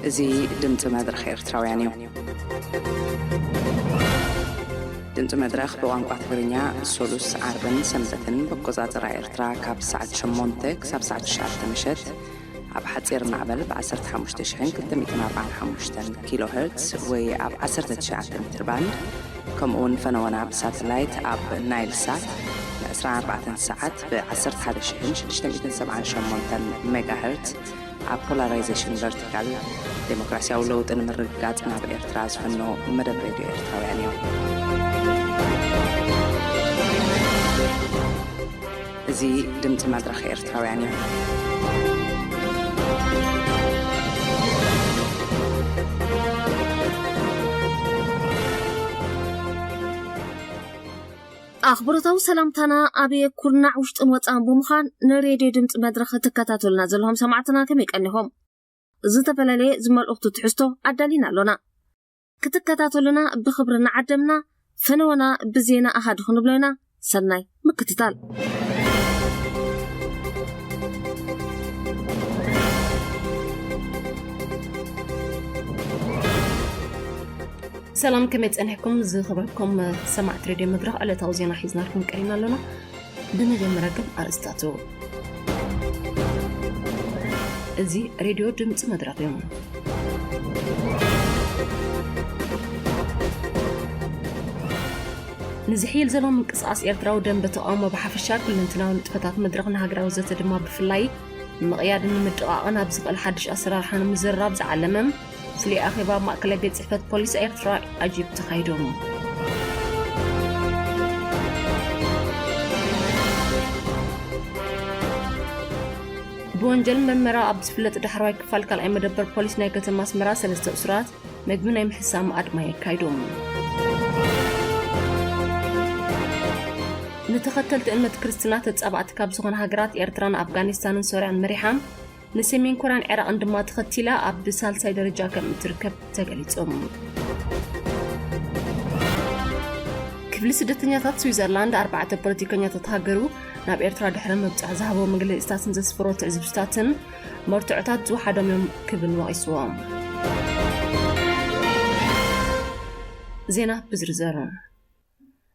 እዚ ድምፂ መድረኽ ኤርትራውያን እዩ። ድምፂ መድረኽ ብቋንቋ ትግርኛ ሶሉስ፣ ዓርብን ሰንበትን ብኣቆፃፅራ ኤርትራ ካብ ሰዓት ሸሞንተ ክሳብ ሰዓት ትሽዓተ ምሸት ኣብ ሓፂር ማዕበል ብ ዓሰርተ ሓሙሽተ ሽሕን ክልተ ሚእትን ኣርባዓን ሓሙሽተን ኪሎ ሄርትስ ወይ ኣብ ዓሰርተ ትሽዓተ ሜትር ባንድ፣ ከምኡ እውን ፈነወና ብሳተላይት ኣብ ናይል ሳት ን ዕስራን ኣርባዕተን ሰዓት ብ ዓሰርተ ሓደ ሽሕን ሽዱሽተ ሚእትን ሰብዓን ሸሞንተን ሜጋ ሄርትስ ኣብ ፖላራይዜሽን ቨርቲካል፣ ዴሞክራሲያዊ ለውጢ ንምርግጋጽ ናብ ኤርትራ ዝፍኖ መደብ ሬድዮ ኤርትራውያን እዩ። እዚ ድምፂ መድረኽ ኤርትራውያን እዩ። ኣኽብሮታዊ ሰላምታና ኣብ ኩርናዕ ውሽጥን ወፃእን ብምዃን ንሬድዮ ድምፂ መድረኽ ትከታተሉና ዘለኹም ሰማዕትና ከመይ ቀኒኹም? ዝተፈላለየ ዝመልእኽቱ ትሕዝቶ ኣዳሊና ኣሎና። ክትከታተሉና ብኽብሪ እናዓደምና፣ ፈነወና ብዜና ኣሃዱ ክንብሎ ኢና። ሰናይ ምክትታል። ሰላም፣ ከመይ ጸኒሕኩም ዝኸበርኩም ሰማዕቲ ሬድዮ መድረኽ? ዕለታዊ ዜና ሒዝናልኩም ቀሪብና ኣሎና። ብመጀመርያ ግን ኣርእስታቱ። እዚ ሬድዮ ድምፂ መድረኽ እዩ። ንዝሕይል ዘሎ ምንቅስቓስ ኤርትራዊ ደንበ ተቃውሞ ብሓፈሻ፣ ኩለንትናዊ ንጥፈታት መድረኽ ንሃገራዊ ዘተ ድማ ብፍላይ ንምቕያድን ንምድቓቕን ኣብ ዝኽእል ሓድሽ ኣሰራርሓ ንምዝርራብ ዝዓለመ ፍሉይ ኣኼባ ኣብ ማእከላይ ቤት ጽሕፈት ፖሊስ ኤርትራ ኣጂፕ ተኻይዱ። ብወንጀል መርመራ ኣብ ዝፍለጥ ዳሕረዋይ ክፋል ካልኣይ መደበር ፖሊስ ናይ ከተማ ኣስመራ ሰለስተ እሱራት ምግቢ ናይ ምሕሳም ኣድማ የካይዱ። ንተኸተልቲ እምነት ክርስትና ተጻባእቲ ካብ ዝኾነ ሃገራት ኤርትራን ኣፍጋኒስታንን ሶርያን መሪሓ፣ ንሰሜን ኮርያን ዒራቕን ድማ ተኸቲላ ኣብ ሳልሳይ ደረጃ ከም እትርከብ ተገሊጹ። ክፍሊ ስደተኛታት ስዊዘርላንድ ኣርባዕተ ፖለቲከኛታት ሃገሩ ናብ ኤርትራ ድሕሪ ምብጻሕ ዝሃቦ መግለጺታትን ዘስፈሮ ትዕዝብትታትን መርትዖታት ዝወሓዶም እዮም ክብል ወቒስዎም። ዜና ብዝርዝር።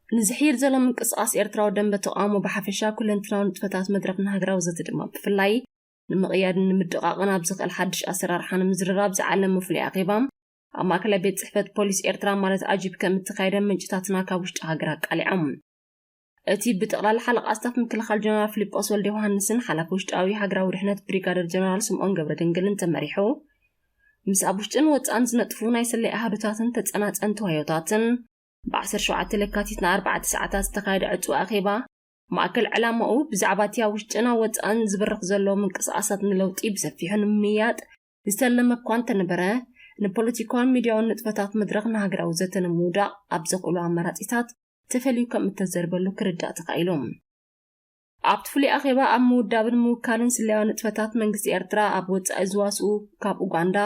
ንዝሕይል ዘሎ ምንቅስቓስ ኤርትራዊ ደንበ ተቃውሞ ብሓፈሻ፣ ኩለንትናዊ ንጥፈታት መድረኽ ንሃገራዊ ዘተ ድማ ብፍላይ ንምቕያድን ንምድቓቕን ኣብ ዝኽእል ሓድሽ ኣሰራርሓ ንምዝርራብ ዝዓለመ ፍሉይ ኣኼባ ኣብ ማእከላይ ቤት ጽሕፈት ፖሊስ ኤርትራ ማለት ኣጂፕ ከም እተኻየደ ምንጭታትና ካብ ውሽጢ ሃገር ኣቃሊዖም። እቲ ብጠቕላላ ሓለቓ ስታፍ ምክልኻል ጀነራል ፊሊጶስ ወልደ ዮሃንስን ሓላፊ ውሽጣዊ ሃገራዊ ድሕነት ብሪጋደር ጀነራል ስምኦን ገብረ ድንግልን ተመሪሑ፣ ምስ ኣብ ውሽጥን ወጻእን ዝነጥፉ ናይ ስለያ ኣሃዱታትን ተጸናጸንቲ ዋዮታትን ብ ዓሰርተ ሸውዓተ ለካቲት ንኣርባዕተ ሰዓታት ዝተኻየደ ዕጹው ኣኼባ፣ ማእከል ዕላማኡ ብዛዕባ እቲ ኣብ ውሽጥን ኣብ ወጻእን ዝብርኽ ዘሎ ምንቅስቓሳት ንለውጢ ብሰፊሑ ንምምይያጥ ዝተለመ እኳ እንተነበረ፣ ንፖለቲካውን ሚድያውን ንጥፈታት መድረኽ ንሃገራዊ ዘተ ንምውዳቕ ኣብ ዘኽእሉ ኣማራጺታት ተፈልዩ ከም እተዘርበሉ ክርዳእ ተኻኢሉ። ኣብቲ ፍሉይ ኣኼባ ኣብ ምውዳብን ምውካልን ስለያዊ ንጥፈታት መንግስቲ ኤርትራ ኣብ ወጻኢ ዝዋስኡ ካብ ኡጋንዳ፣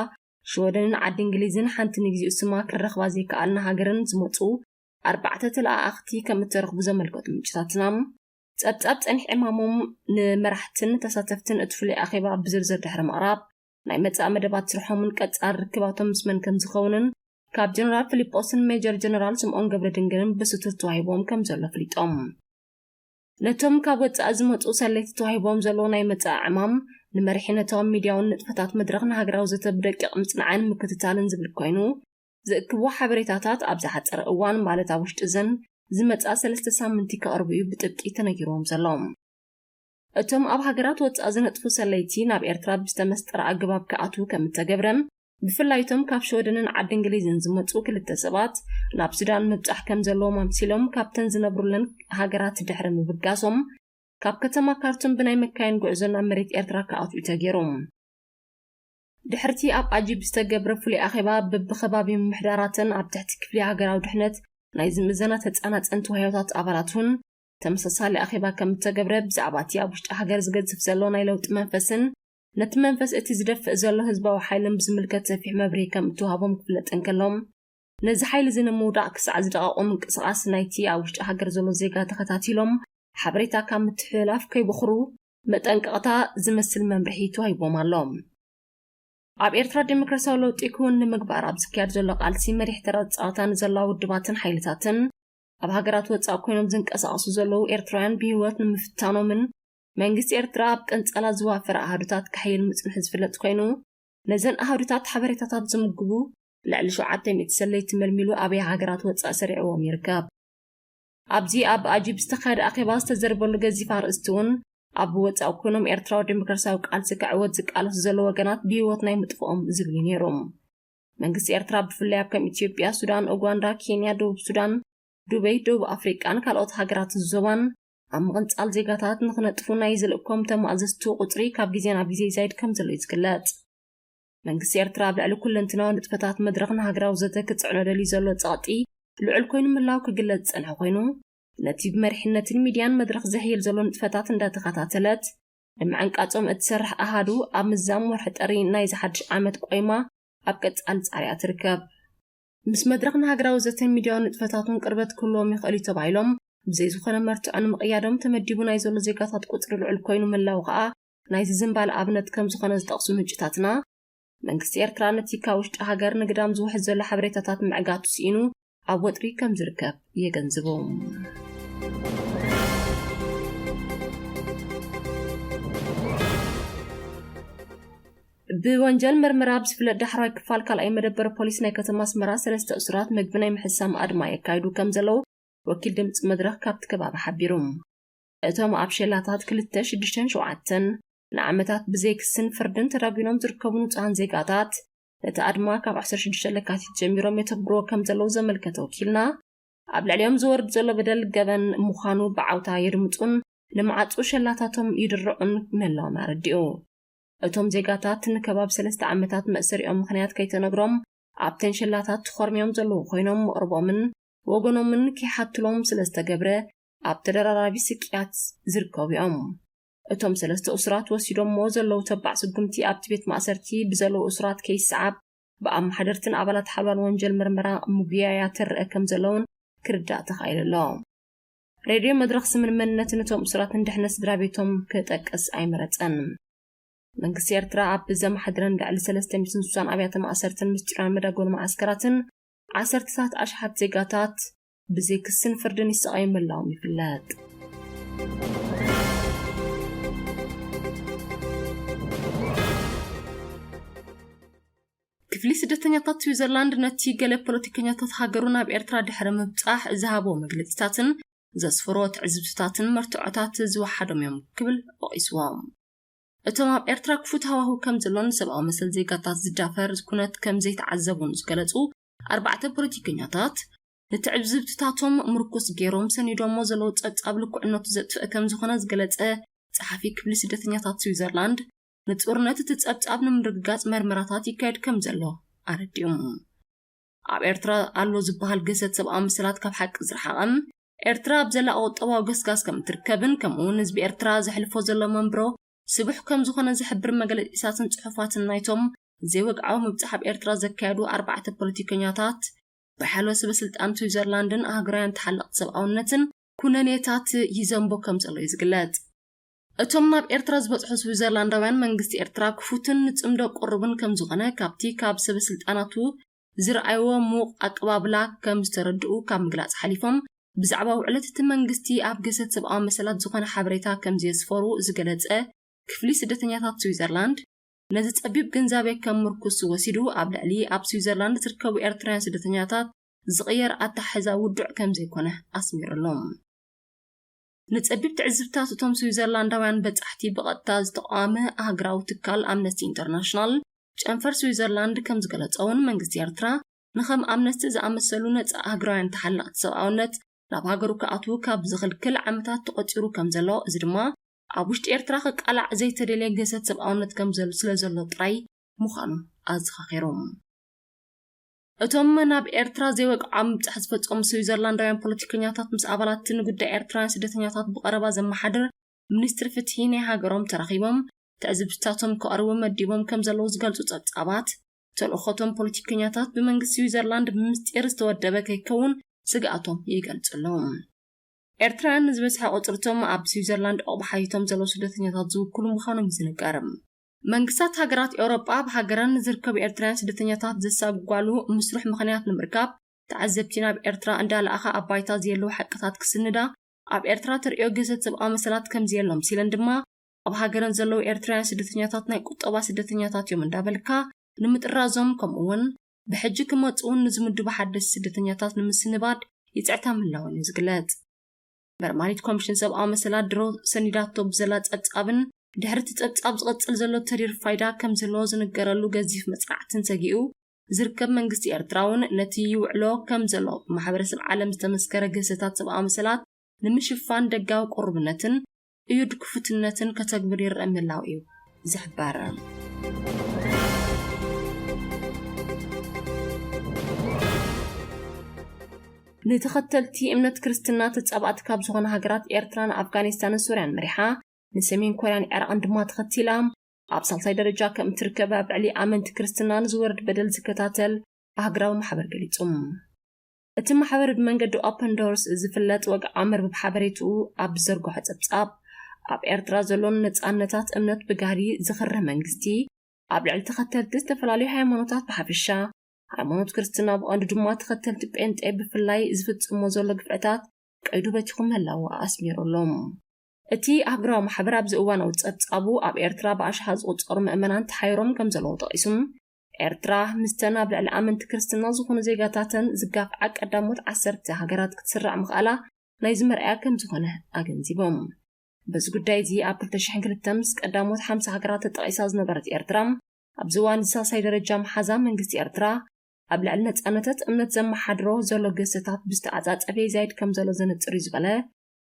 ሽወደንን ዓዲ እንግሊዝን ሓንቲ ንግዚኡ ስማ ክረኽባ ዘይከኣልና ሃገርን ዝመጹ ኣርባዕተ ተለኣኣኽቲ ከም እተረኽቡ ዘመልከቱ ምንጭታትና፣ ጸብጻብ ጸኒሕ ዕማሞም ንመራሕትን ተሳተፍትን እቲ ፍሉይ ኣኼባ ብዝርዝር ድሕሪ ምቕራብ፣ ናይ መጻኢ መደባት ስርሖምን ቀጻሊ ርክባቶም ምስ መን ከም ዝኸውንን ካብ ጀነራል ፊሊጶስን ሜጀር ጀነራል ስምኦን ገብረ ድንግልን ብስቱር ተዋሂቦም ከም ዘሎ ኣፍሊጦም። ነቶም ካብ ወጻኢ ዝመጹ ሰለይቲ ተዋሂቦም ዘለዉ ናይ መጻኢ ዕማም፣ ንመሪሕነታዊ ሚድያውን ንጥፈታት መድረኽ ንሃገራዊ ዘተ ብደቂቕ ምጽናዕን ምክትታልን ዝብል ኮይኑ፣ ዝእክብዎ ሓበሬታታት ኣብ ዝሓጸረ እዋን፣ ማለት ኣብ ውሽጢ እዘን ዝመጻ ሰለስተ ሳምንቲ ከቕርቡ እዩ ብጥብቂ ተነጊርዎም ዘሎ። እቶም ኣብ ሃገራት ወጻኢ ዝነጥፉ ሰለይቲ ናብ ኤርትራ ብዝተመስጠረ ኣገባብ ክኣትዉ ከም እተገብረን፣ ብፍላይ እቶም ካብ ሽወደንን ዓዲ እንግሊዝን ዝመጹ ክልተ ሰባት ናብ ሱዳን ምብጻሕ ከም ዘለዎም ኣምሲሎም ካብተን ዝነብሩለን ሃገራት ድሕሪ ምብጋሶም፣ ካብ ከተማ ካርቱም ብናይ መካይን ጉዕዞ ናብ መሬት ኤርትራ ክኣትዉ ተገይሩ። ድሕርቲ ኣብ ኣጂፕ ዝተገብረ ፍሉይ ኣኼባ፣ በብኸባቢ ምምሕዳራትን ኣብ ትሕቲ ክፍሊ ሃገራዊ ድሕነት ናይ ዝምዘና ተጻናጸንቲ ዋህዮታት ኣባላት እውን ተመሳሳሊ ኣኼባ ከም እተገብረ ብዛዕባ እቲ ኣብ ውሽጢ ሃገር ዝገዝፍ ዘሎ ናይ ለውጢ መንፈስን ነቲ መንፈስ እቲ ዝደፍእ ዘሎ ህዝባዊ ሓይልን ብዝምልከት ሰፊሕ መብርሂ ከም እተዋህቦም ክፍለጥ እንከሎ፣ ነዚ ሓይሊ እዚ ንምውዳቕ ክሳዕ ዝደቐቑ ምንቅስቓስ ናይቲ ኣብ ውሽጢ ሃገር ዘሎ ዜጋ ተኸታቲሎም ሓበሬታ ካብ ምትሕልላፍ ከይብኽሩ መጠንቀቕታ ዝመስል መምርሒ ተዋሂቦም ኣሎ። ኣብ ኤርትራ ዴሞክራሲያዊ ለውጢ ክውን ንምግባር ኣብ ዝካየድ ዘሎ ቃልሲ መሪሕ ተራ ዝጻወታ ንዘለዋ ውድባትን ሓይልታትን፣ ኣብ ሃገራት ወጻኢ ኮይኖም ዝንቀሳቐሱ ዘለዉ ኤርትራውያን ብህይወት ንምፍታኖምን መንግስቲ ኤርትራ ኣብ ቅንጸላ ዝዋፈረ ኣሃዱታት ከሕይል ምጽንሑ ዝፍለጥ ኮይኑ፣ ነዘን ኣሃዱታት ሓበሬታታት ዝምግቡ ልዕሊ ሸውዓተ ሚእቲ ሰለይቲ መልሚሉ ኣበይ ሃገራት ወጻኢ ሰሪዕዎም ይርከብ። ኣብዚ ኣብ ኣጂብ ዝተኻየደ ኣኼባ ዝተዘርበሉ ገዚፍ ኣርእስቲ እውን፣ ኣብ ወጻኢ ኮይኖም ኤርትራዊ ዴሞክራሲያዊ ቃልሲ ክዕወት ዝቃለሱ ዘለዉ ወገናት ብህይወት ናይ ምጥፍኦም ዝብል እዩ ነይሩ። መንግስቲ ኤርትራ ብፍላይ ኣብ ከም ኢትዮጵያ፣ ሱዳን፣ ኡጋንዳ፣ ኬንያ፣ ደቡብ ሱዳን፣ ዱበይ፣ ደቡብ ኣፍሪቃን ካልኦት ሃገራት ዞባን ኣብ ምቕንጻል ዜጋታት ንኽነጥፉ ናይ ዝልእኮም ተማእዘዝቱ ቁጽሪ ካብ ግዜ ናብ ግዜ ይዛይድ ከም ዘሎ እዩ ዝግለጽ። መንግስቲ ኤርትራ ኣብ ልዕሊ ኩለንትናዊ ንጥፈታት መድረኽ ንሃገራዊ ዘተ ክጽዕኖ ደልዩ ዘሎ ጸቕጢ ልዑል ኮይኑ ምህላው ክግለጽ ዝጸንሐ ኮይኑ፣ ነቲ ብመሪሕነትን ሚድያን መድረኽ ዘሕይል ዘሎ ንጥፈታት እንዳተኸታተለት ንምዕንቃጾም እትሰርሕ ኣሃዱ ኣብ ምዛም ወርሒ ጥሪ ናይዚ ሓድሽ ዓመት ቆይማ ኣብ ቀጻሊ ጻርያ ትርከብ። ምስ መድረኽ ንሃገራዊ ዘተን ሚድያዊ ንጥፈታቱን ቅርበት ክህልዎም ይኽእል እዩ ተባሂሎም ብዘይ ዝኾነ መርትዖ ንምቕያዶም ተመዲቡ ናይ ዘሎ ዜጋታት ቁጽሪ ልዑል ኮይኑ ምህላው ከኣ ናይዚ ዝንባል ኣብነት ከም ዝኾነ ዝጠቕሱ ምንጭታትና፣ መንግስቲ ኤርትራ ነቲ ካብ ውሽጢ ሃገር ንግዳም ዝውሕዝ ዘሎ ሓበሬታታት ምዕጋቱ ስኢኑ ኣብ ወጥሪ ከም ዝርከብ የገንዝቡ። ብወንጀል መርመራ ኣብ ዝፍለጥ ዳሕራይ ክፋል ካልኣይ መደበር ፖሊስ ናይ ከተማ ኣስመራ ሰለስተ እሱራት ምግቢ ናይ ምሕሳም ኣድማ የካይዱ ከም ዘለዉ ወኪል ድምፂ መድረኽ ካብቲ ከባቢ ሓቢሩ። እቶም ኣብ ሸላታት ክልተ፣ ሽዱሽተን ሸውዓተን ንዓመታት ብዘይ ክስን ፍርድን ተዳጒኖም ዝርከቡ ንጹሃን ዜጋታት፣ ነቲ ኣድማ ካብ ዓሰርተ ሽዱሽተ ለካቲት ጀሚሮም የተግብርዎ ከም ዘለዉ ዘመልከተ ወኪልና፣ ኣብ ልዕሊኦም ዝወርድ ዘሎ በደል ገበን ምዃኑ ብዓውታ የድምጹን ንመዓጹ ሸላታቶም ይድርዑን ምህላዎም ኣረዲኡ። እቶም ዜጋታት ንከባቢ ሰለስተ ዓመታት መእሰሪኦም ምኽንያት ከይተነግሮም ኣብተን ሸላታት ተኾርምዮም ዘለዉ ኮይኖም፣ መቕርቦምን ወገኖምን ከይሓትሎም ስለ ዝተገብረ ኣብ ተደራራቢ ስቅያት ዝርከቡ እዮም። እቶም ሰለስተ እሱራት ወሲዶሞ ዘለዉ ተባዕ ስጉምቲ ኣብቲ ቤት ማእሰርቲ ብዘለዉ እሱራት ከይሰዓብ ብኣመሓደርትን ኣባላት ሓልዋን ወንጀል ምርመራ ምጉያያ ትረአ ከም ዘለውን ክርዳእ ተኻኢሉ ኣሎ። ሬድዮ መድረኽ ስምን መንነትን እቶም እሱራትን ድሕነት ስድራ ቤቶም ክጠቅስ ኣይመረጸን። መንግስቲ ኤርትራ ኣብ ዘመሓድረን ልዕሊ ሰለስተ ሚእትን ስሳን ኣብያተ ማእሰርትን ምስጢራውያን መዳጎኒ መዓስከራትን ዓሰርተታት ኣሽሓት ዜጋታት ብዘይ ክስን ፍርድን ይሰቓዩ ምህላዎም ይፍለጥ። ክፍሊ ስደተኛታት ስዊዘርላንድ ነቲ ገለ ፖለቲከኛታት ሃገሩ ናብ ኤርትራ ድሕሪ ምብጻሕ ዝሃቦ መግለጺታትን ዘስፈሮ ትዕዝብትታትን መርትዖታት ዝወሓዶም እዮም ክብል ወቒስዎም። እቶም ኣብ ኤርትራ ክፉት ሃዋህው ከም ዘሎን ሰብኣዊ መሰል ዜጋታት ዝዳፈር ኩነት ከም ዘይተዓዘቡን ዝገለጹ ኣርባዕተ ፖለቲከኛታት፣ ንትዕዝብትታቶም ምርኩስ ገይሮም ሰኒዶሞ ዘለዉ ጸብጻብ ልክዕነቱ ዘጥፍእ ከም ዝኾነ ዝገለጸ ጸሓፊ ክፍሊ ስደተኛታት ስዊዘርላንድ፣ ንጽሩነት እቲ ጸብጻብ ንምርግጋጽ መርመራታት ይካየድ ከም ዘሎ ኣረዲኡ። ኣብ ኤርትራ ኣሎ ዝበሃል ግህሰት ሰብኣዊ መሰላት ካብ ሓቂ ዝረሓቐን፣ ኤርትራ ኣብ ዘላቒ ቁጠባዊ ገስጋስ ከም እትርከብን፣ ከምኡ እውን ህዝቢ ኤርትራ ዘሕልፎ ዘሎ መንብሮ ስቡሕ ከም ዝኾነ ዝሕብር መግለጺታትን ጽሑፋትን ናይቶም ዘይወግዓዊ ምብጻሕ ኣብ ኤርትራ ዘካየዱ ኣርባዕተ ፖለቲከኛታት፣ ብሓልወ ሰበ ስልጣን ስዊዘርላንድን ኣህጉራውያን ተሓለቕቲ ሰብኣውነትን ኩነኔታት ይዘንቦ ከም ዘሎ እዩ ዝግለጽ። እቶም ናብ ኤርትራ ዝበጽሑ ስዊዘርላንዳውያን፣ መንግስቲ ኤርትራ ክፉትን ንጽምዶ ቅሩብን ከም ዝኾነ ካብቲ ካብ ሰበ ስልጣናቱ ዝረኣይዎ ምዉቕ ኣቀባብላ ከም ዝተረድኡ ካብ ምግላጽ ሓሊፎም፣ ብዛዕባ ውዕለት እቲ መንግስቲ ኣብ ገሰት ሰብኣዊ መሰላት ዝኾነ ሓበሬታ ከም ዘየስፈሩ ዝገለጸ ክፍሊ ስደተኛታት ስዊዘርላንድ፣ ነዚ ጸቢብ ግንዛቤ ከም ምርኩስ ወሲዱ፣ ኣብ ልዕሊ ኣብ ስዊዘርላንድ ዝርከቡ ኤርትራውያን ስደተኛታት ዝቕየር ኣተሓሕዛ ውዱዕ ከም ዘይኮነ ኣስሚሩሎም። ንጸቢብ ትዕዝብታት እቶም ስዊዘርላንዳውያን በጻሕቲ ብቐጥታ ዝተቓወመ ኣህግራዊ ትካል ኣምነስቲ ኢንተርናሽናል፣ ጨንፈር ስዊዘርላንድ ከም ዝገለጸ እውን፣ መንግስቲ ኤርትራ ንኸም ኣምነስቲ ዝኣመሰሉ ነጻ ኣህግራውያን ተሓለቕቲ ሰብኣውነት ናብ ሃገሩ ክኣትዉ ካብ ዝኽልክል ዓመታት ተቖጺሩ ከም ዘሎ፣ እዚ ድማ ኣብ ውሽጢ ኤርትራ ክቃላዕ ዘይተደልየ ገሰት ሰብኣውነት ከም ዘሎ፣ ስለ ዘሎ ጥራይ ምዃኑ ኣዘኻኺሮም። እቶም ናብ ኤርትራ ዘይወግዓዊ ምብጻሕ ዝፈጸሙ ስዊዘርላንዳውያን ፖለቲከኛታት ምስ ኣባላት ንጉዳይ ኤርትራውያን ስደተኛታት ብቐረባ ዘመሓድር ሚኒስትሪ ፍትሒ ናይ ሃገሮም ተራኺቦም ትዕዝብትታቶም ከቕርቡ መዲቦም ከም ዘለዉ ዝገልጹ ጸብጻባት፣ ተልእኾቶም ፖለቲከኛታት ብመንግስቲ ስዊዘርላንድ ብምስጢር ዝተወደበ ከይከውን ስግኣቶም ይገልጹ ኣለዉ። ኤርትራውያን ንዝበዝሐ ቁጽርቶም ኣብ ስዊዘርላንድ ዑቕባ ሓቲቶም ዘለዉ ስደተኛታት ዝውክሉ ምዃኖም እዩ ዝንገር። መንግስታት ሃገራት ኤውሮጳ ኣብ ሃገረን ንዝርከቡ ኤርትራውያን ስደተኛታት ዘሳጉጓሉ ምስሩሕ ምኽንያት ንምርካብ፣ ተዓዘብቲ ናብ ኤርትራ እንዳለኣኻ ኣብ ባይታ ዘየለዉ ሓቅታት ክስንዳ፣ ኣብ ኤርትራ ተርእዮ ግህሰት ሰብኣዊ መሰላት ከምዘየሎም ሲለን ድማ፣ ኣብ ሃገረን ዘለዉ ኤርትራውያን ስደተኛታት ናይ ቁጠባ ስደተኛታት እዮም እንዳበልካ ንምጥራዞም፣ ከምኡ እውን ብሕጂ ክመጽኡን ንዝምድቡ ሓደስቲ ስደተኛታት ንምስንባድ ይጽዕታ ምህላወን እዩ ዝግለጽ። መርማሪት ኮሚሽን ሰብኣዊ መሰላት ድሮ ሰኒዳቶ ብዘላ ጸብጻብን ድሕሪ እቲ ጸብጻብ ዝቐጽል ዘሎ ተሪር ፋይዳ ከም ዘለዎ ዝንገረሉ ገዚፍ መጽናዕትን ሰጊኡ ዝርከብ መንግስቲ ኤርትራ እውን ነቲ ይውዕሎ ከም ዘሎ ብማሕበረሰብ ዓለም ዝተመስከረ ግህሰታት ሰብኣዊ መሰላት ንምሽፋን ደጋዊ ቅሩብነትን እዩድ ክፉትነትን ከተግብር ይረአ ምህላው እዩ ዝሕበር። ንተኸተልቲ እምነት ክርስትና ተጻባእቲ ካብ ዝኾነ ሃገራት ኤርትራን ኣፍጋኒስታንን ሶርያን መሪሓ፣ ንሰሜን ኮርያን ዓራቕን ድማ ተኸቲላ፣ ኣብ ሳልሳይ ደረጃ ከም እትርከብ ኣብ ልዕሊ ኣመንቲ ክርስትና ንዝወርድ በደል ዝከታተል ኣህግራዊ ማሕበር ገሊጹ። እቲ ማሕበር ብመንገዲ ኦፐን ዶርስ ዝፍለጥ ወግዓዊ መርበብ ሓበሬትኡ ኣብ ዝዘርግሖ ጸብጻብ፣ ኣብ ኤርትራ ዘሎ ንነጻነታት እምነት ብጋህዲ ዝኽርህ መንግስቲ፣ ኣብ ልዕሊ ተኸተልቲ ዝተፈላለዩ ሃይማኖታት ብሓፈሻ፣ ሃይማኖት ክርስትና ብቐንዱ ድማ ተኸተልቲ ጴንጤ ብፍላይ ዝፍጽሞ ዘሎ ግፍዕታት ቀይዱ በቲኹ ምህላዉ ኣስሚሩ ኣሎ። እቲ ኣህጉራዊ ማሕበር ኣብዚ እዋናዊ ጸብጻቡ፣ ኣብ ኤርትራ ብኣሽሓ ዝቑጸሩ ምእመናን ተሓይሮም ከም ዘለዉ ጠቒሱ፣ ኤርትራ ምስተን ኣብ ልዕሊ ኣመንቲ ክርስትና ዝኾኑ ዜጋታተን ዝጋፍዓ ቀዳሞት ዓሰርተ ሃገራት ክትስራዕ ምኽኣላ ናይዚ መርኣያ ከም ዝኾነ ኣገንዚቦም። በዚ ጉዳይ እዚ ኣብ ክልተ ሽሕን ክልተን ምስ ቀዳሞት ሓምሳ ሃገራት ተጠቒሳ ዝነበረት ኤርትራ፣ ኣብዚ እዋን እዚ ሳልሳይ ደረጃ መሓዛ መንግስቲ ኤርትራ ኣብ ልዕሊ ነጻነታት እምነት ዘመሓድሮ ዘሎ ግህሰታት ብዝተዓጻጸፈ ይዛይድ ከም ዘሎ ዘነጽር እዩ ዝበለ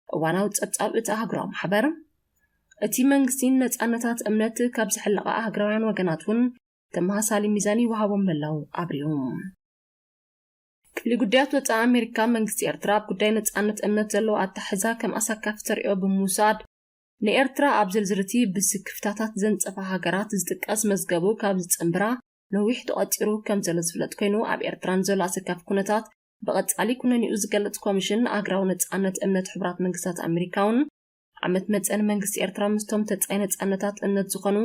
እዋናዊ ጸብጻብ እቲ ኣህጉራዊ ማሕበር፣ እቲ መንግስቲ ንነጻነታት እምነት ካብ ዝሕለቓ ኣህጉራውያን ወገናት እውን ተመሳሳሊ ሚዛን ይወሃቦም ምህላዉ ኣብሪሁ። ክፍሊ ጉዳያት ወጻኢ ኣሜሪካ፣ መንግስቲ ኤርትራ ኣብ ጉዳይ ነጻነት እምነት ዘለዎ ኣተሓሕዛ ከም ኣሳካፊ ተርእዮ ብምውሳድ፣ ንኤርትራ ኣብ ዝርዝር እቲ ብስክፍታታት ዘንጸፋ ሃገራት ዝጥቀስ መዝገቡ ካብ ዝጽንብራ ነዊሕ ተቖጺሩ ከም ዘሎ ዝፍለጥ ኮይኑ፣ ኣብ ኤርትራ ንዘሎ ኣሰካፊ ኩነታት ብቐጻሊ ኩነኔኡ ዝገልጽ ኮሚሽን ኣህጉራዊ ነጻነት እምነት ሕቡራት መንግስታት ኣሜሪካ እውን፣ ዓመት መጸ ንመንግስቲ ኤርትራ ምስቶም ተጻይ ነጻነታት እምነት ዝኾኑ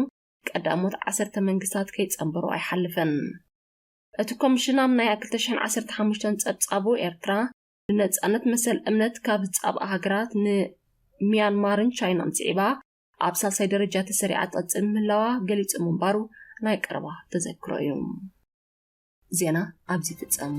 ቀዳሞት ዓሰርተ መንግስታት ከይጸንበሩ ኣይሓልፈን። እቲ ኮሚሽን ኣብ ናይ ክልተ ሽሕን ዓሰርተ ሓሙሽተን ጸብጻቡ፣ ኤርትራ ንነጻነት መሰል እምነት ካብ ዝጻብኣ ሃገራት ንሚያንማርን ቻይናን ስዒባ ኣብ ሳልሳይ ደረጃ ተሰሪዓ ትቐጽል ምህላዋ ገሊጹ ምንባሩ ናይ ቀረባ ተዘክሮ እዩ። ዜና ኣብዚ ይፍጸም።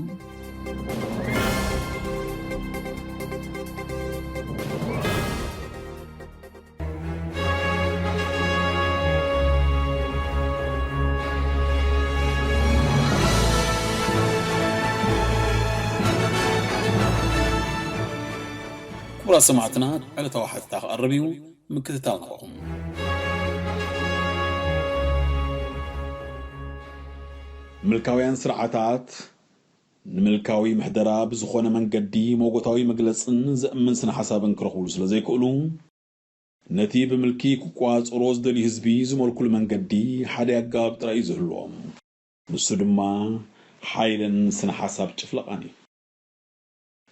ክቡራት ሰማዕትና፣ ዕለታዊ ሓተታ ክቐርብ እዩ፣ ምክትታል ንዕኹም። ምልካውያን ስርዓታት ንምልካዊ ምሕደራ ብዝኾነ መንገዲ መጎታዊ መግለጽን ዘእምን ስነ ሓሳብን ክረኽብሉ ስለ ዘይክእሉ፣ ነቲ ብምልኪ ክቋጸሮ ዝደልዩ ህዝቢ ዝመልኩሉ መንገዲ ሓደ ኣገባብ ጥራይ እዩ ዝህልዎም። ንሱ ድማ ሓይልን ስነ ሓሳብ ጭፍለቓን እዩ።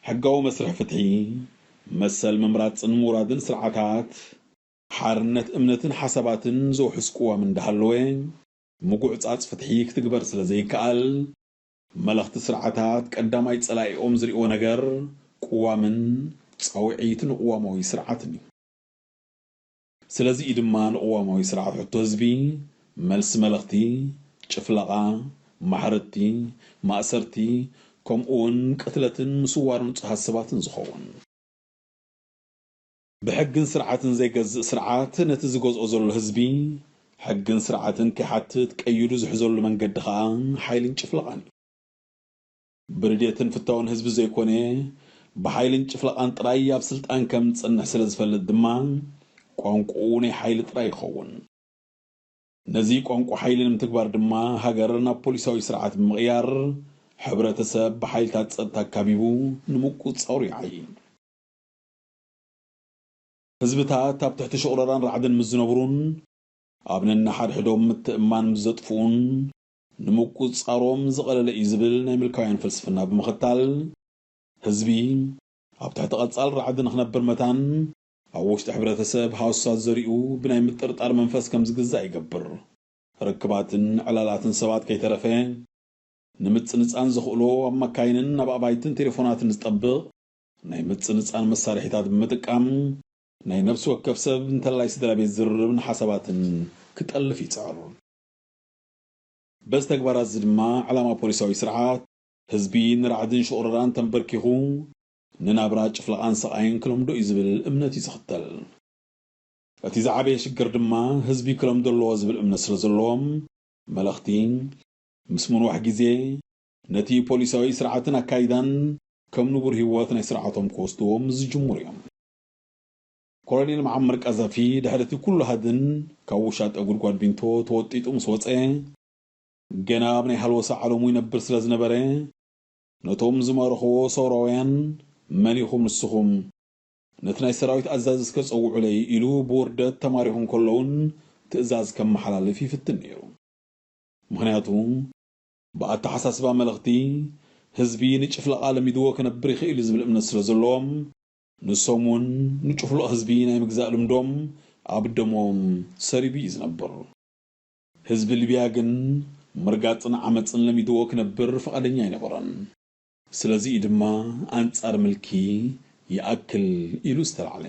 ሕጋዊ መስርሕ ፍትሒ፣ መሰል ምምራጽን ምውራድን ስርዓታት፣ ሓርነት እምነትን ሓሳባትን ዘውሕስ ቅዋም እንዳሃለወ፣ ምጉዕጻጽ ፍትሒ ክትግበር ስለ ዘይከኣል፣ መለኽቲ ስርዓታት ቀዳማይ ጸላኢኦም ዝርእይዎ ነገር ቅዋምን ጻውዒት ንቅዋማዊ ስርዓትን እዩ። ስለዚ እዩ ድማ ንቅዋማዊ ስርዓት ሕቶ ህዝቢ መልሲ መለኽቲ፣ ጭፍለቓ፣ ማሕረድቲ፣ ማእሰርቲ፣ ከምኡውን ቅትለትን ምስዋርን ንጹሃት ሰባትን ዝኸውን። ብሕግን ስርዓትን ዘይገዝእ ስርዓት ነቲ ዝገዝኦ ዘሎ ህዝቢ ሕግን ስርዓትን ከይሓትት ቀይዱ ዝሕዘሉ መንገዲ ኸኣ ሓይልን ጭፍለቓን እዩ። ብርድየትን ፍታውን ህዝቢ ዘይኮነ፣ ብሓይልን ጭፍለቓን ጥራይ ኣብ ስልጣን ከም ዝጸንሕ ስለ ዝፈልጥ ድማ፣ ቋንቋኡ ናይ ሓይሊ ጥራይ ይኸውን። ነዚ ቋንቋ ሓይሊ ንምትግባር ድማ፣ ሃገር ናብ ፖሊሳዊ ስርዓት ብምቕያር፣ ሕብረተሰብ ብሓይልታት ጸጥታ ኣካቢቡ ንምቁጽጻሩ ይዓዪ። ህዝብታት ኣብ ትሕቲ ሽቑረራን ራዕድን ምስ ዝነብሩን ኣብ ነንሓድሕዶም ምትእምማን ምስ ዘጥፍኡን ንምቁጽጻሮም ዝቐለለ እዩ ዝብል ናይ ምልካውያን ፍልስፍና ብምኽታል፣ ህዝቢ ኣብ ትሕቲ ቀጻል ራዕዲ ንኽነብር መታን ኣብ ውሽጢ ሕብረተሰብ ሃሱሳት ዘሪኡ ብናይ ምጥርጣር መንፈስ ከም ዝግዛእ ይገብር። ርክባትን ዕላላትን ሰባት ከይተረፈ ንምጽንጻን ዘኽእሎ ኣብ መካይንን ኣብ ኣባይትን ቴሌፎናትን ዝጠብቕ ናይ ምጽንጻን መሳርሒታት ብምጥቃም ናይ ነፍሲ ወከፍ ሰብ እንተላይ ስድራ ቤት ዝርርብን ሓሳባትን ክጠልፍ ይጽዕር። በዚ ተግባራት እዚ ድማ ዕላማ ፖሊሳዊ ስርዓት ህዝቢ ንራዕድን ሽቑረራን ተንበርኪኹ ንናብራ ጭፍለቓን ሰቓይን ክለምዶ እዩ ዝብል እምነት እዩ ዝኽተል። እቲ ዝዓበየ ሽግር ድማ ህዝቢ ክለምዶ ኣለዎ ዝብል እምነት ስለ ዘለዎም መለኽቲ ምስ ምንዋሕ ግዜ ነቲ ፖሊሳዊ ስርዓትን ኣካይዳን ከም ንቡር ህይወት ናይ ስርዓቶም ክወስድዎም ዝጅምሩ እዮም። ኮሎኔል መዓመር ቃዛፊ ድሕሪ እቲ ኩሉ ሃድን ካብ ውሻጠ ጉድጓድ ቢንቶ ተወጢጡ ምስ ወጸ፣ ገና ኣብ ናይ ሃልወሳ ዓለሙ ይነብር ስለ ዝነበረ፣ ነቶም ዝማረኽዎ ሰውራውያን፣ "መን ኢኹም ንስኹም? ነቲ ናይ ሰራዊት ኣዛዚ እስከ ጸውዑለይ" ኢሉ ብውርደት ተማሪኹ እንከለውን ትእዛዝ ከመሓላልፍ ይፍትን ነይሩ። ምኽንያቱ፣ ብኣተሓሳስባ መለኽቲ፣ ህዝቢ ንጭፍለቓ ለሚድዎ ክነብር ይኽእል እዩ ዝብል እምነት ስለ ዘለዎም፣ ንሶም እውን ንጭፍሉቕ ህዝቢ ናይ ምግዛእ ልምዶም ኣብ ደሞም ሰሪቡ እዩ ዝነብር። ህዝቢ ሊብያ ግን ምርጋጽን ዓመጽን ለሚድዎ ክነብር ፍቓደኛ ኣይነበረን። ስለዚ እዩ ድማ ኣንጻር ምልኪ ይኣክል ኢሉ ዝተላዕለ።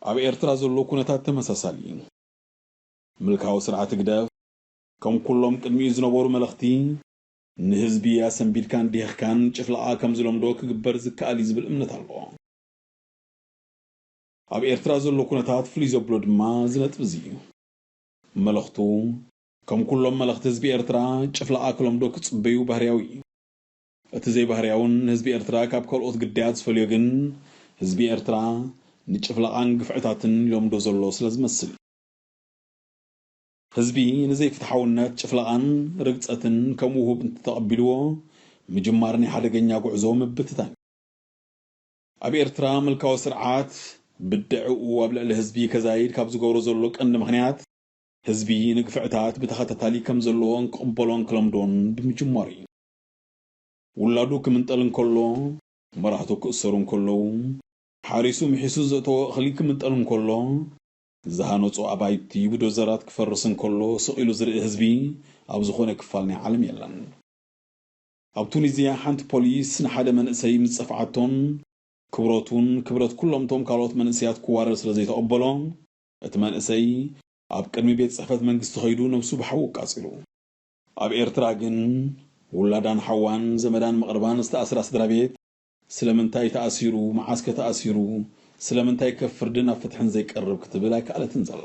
ኣብ ኤርትራ ዘሎ ኩነታት ተመሳሳሊ እዩ። ምልካዊ ስርዓት ህግደፍ፣ ከም ኩሎም ቅድሚኡ ዝነበሩ መለኽቲ፣ ንህዝቢ ኣሰንቢድካን ዲህኽካን ጭፍለቓ ከም ዝለምዶ ክግበር ዝከኣል እዩ ዝብል እምነት ኣለዎ። ኣብ ኤርትራ ዘሎ ኩነታት ፍሉይ ዘብሎ ድማ እዚ ነጥቢ እዚ እዩ። መለኽቱ፣ ከም ኩሎም መለኽቲ ህዝቢ ኤርትራ፣ ጭፍለቓ ክለምዶ ክጽበዩ ባህርያዊ እዩ። እቲ ዘይባህርያውን ንህዝቢ ኤርትራ ካብ ካልኦት ግዳያት ዝፈልዮ ግን፣ ህዝቢ ኤርትራ ንጭፍለቓን ግፍዕታትን ይለምዶ ዘሎ ስለ ዝመስል እዩ። ህዝቢ ንዘይፍትሓውነት፣ ጭፍለቓን ርግጸትን ከም ውሁብ እንተተቐቢልዎ፣ ምጅማር ናይ ሓደገኛ ጉዕዞ ምብትታን እዩ። ኣብ ኤርትራ ምልካዊ ስርዓት ብድዕኡ ኣብ ልዕሊ ህዝቢ ከዛይድ ካብ ዝገብሮ ዘሎ ቀንዲ ምኽንያት፣ ህዝቢ ንግፍዕታት ብተኸታታሊ ከም ዘለዎን ክቕበሎን ክለምዶን ብምጅማሩ እዩ። ውላዱ ክምንጠል እንከሎ፣ መራሕቱ ክእሰሩ እንከለዉ፣ ሓሪሱ ምሒሱ ዘእተዎ እኽሊ ክምንጠል እንከሎ፣ ዝሃነጾ ኣባይቲ ብዶዘራት ክፈርስ እንከሎ ስቕ ኢሉ ዝርኢ ህዝቢ ኣብ ዝኾነ ክፋል ናይ ዓለም የለን። ኣብ ቱኒዝያ ሓንቲ ፖሊስ ንሓደ መንእሰይ ምስ ጸፍዓቶን ክብረቱን ክብረት ኩሎም እቶም ካልኦት መንእሰያት ክዋረድ ስለ ዘይተቐበሎ፣ እቲ መንእሰይ ኣብ ቅድሚ ቤት ጽሕፈት መንግስቲ ከይዱ ነብሱ ብሓዊ ኣቃጺሉ። ኣብ ኤርትራ ግን ውላዳን ሓዋን ዘመዳን መቕርባን ዝተኣስራ ስድራ ቤት ስለምንታይ ተኣሲሩ፣ መዓስከ ተኣሲሩ፣ ስለምንታይ ከብ ፍርድን ኣብ ፍትሕን ዘይቀርብ ክትብል ኣይከኣለትን ዘላ።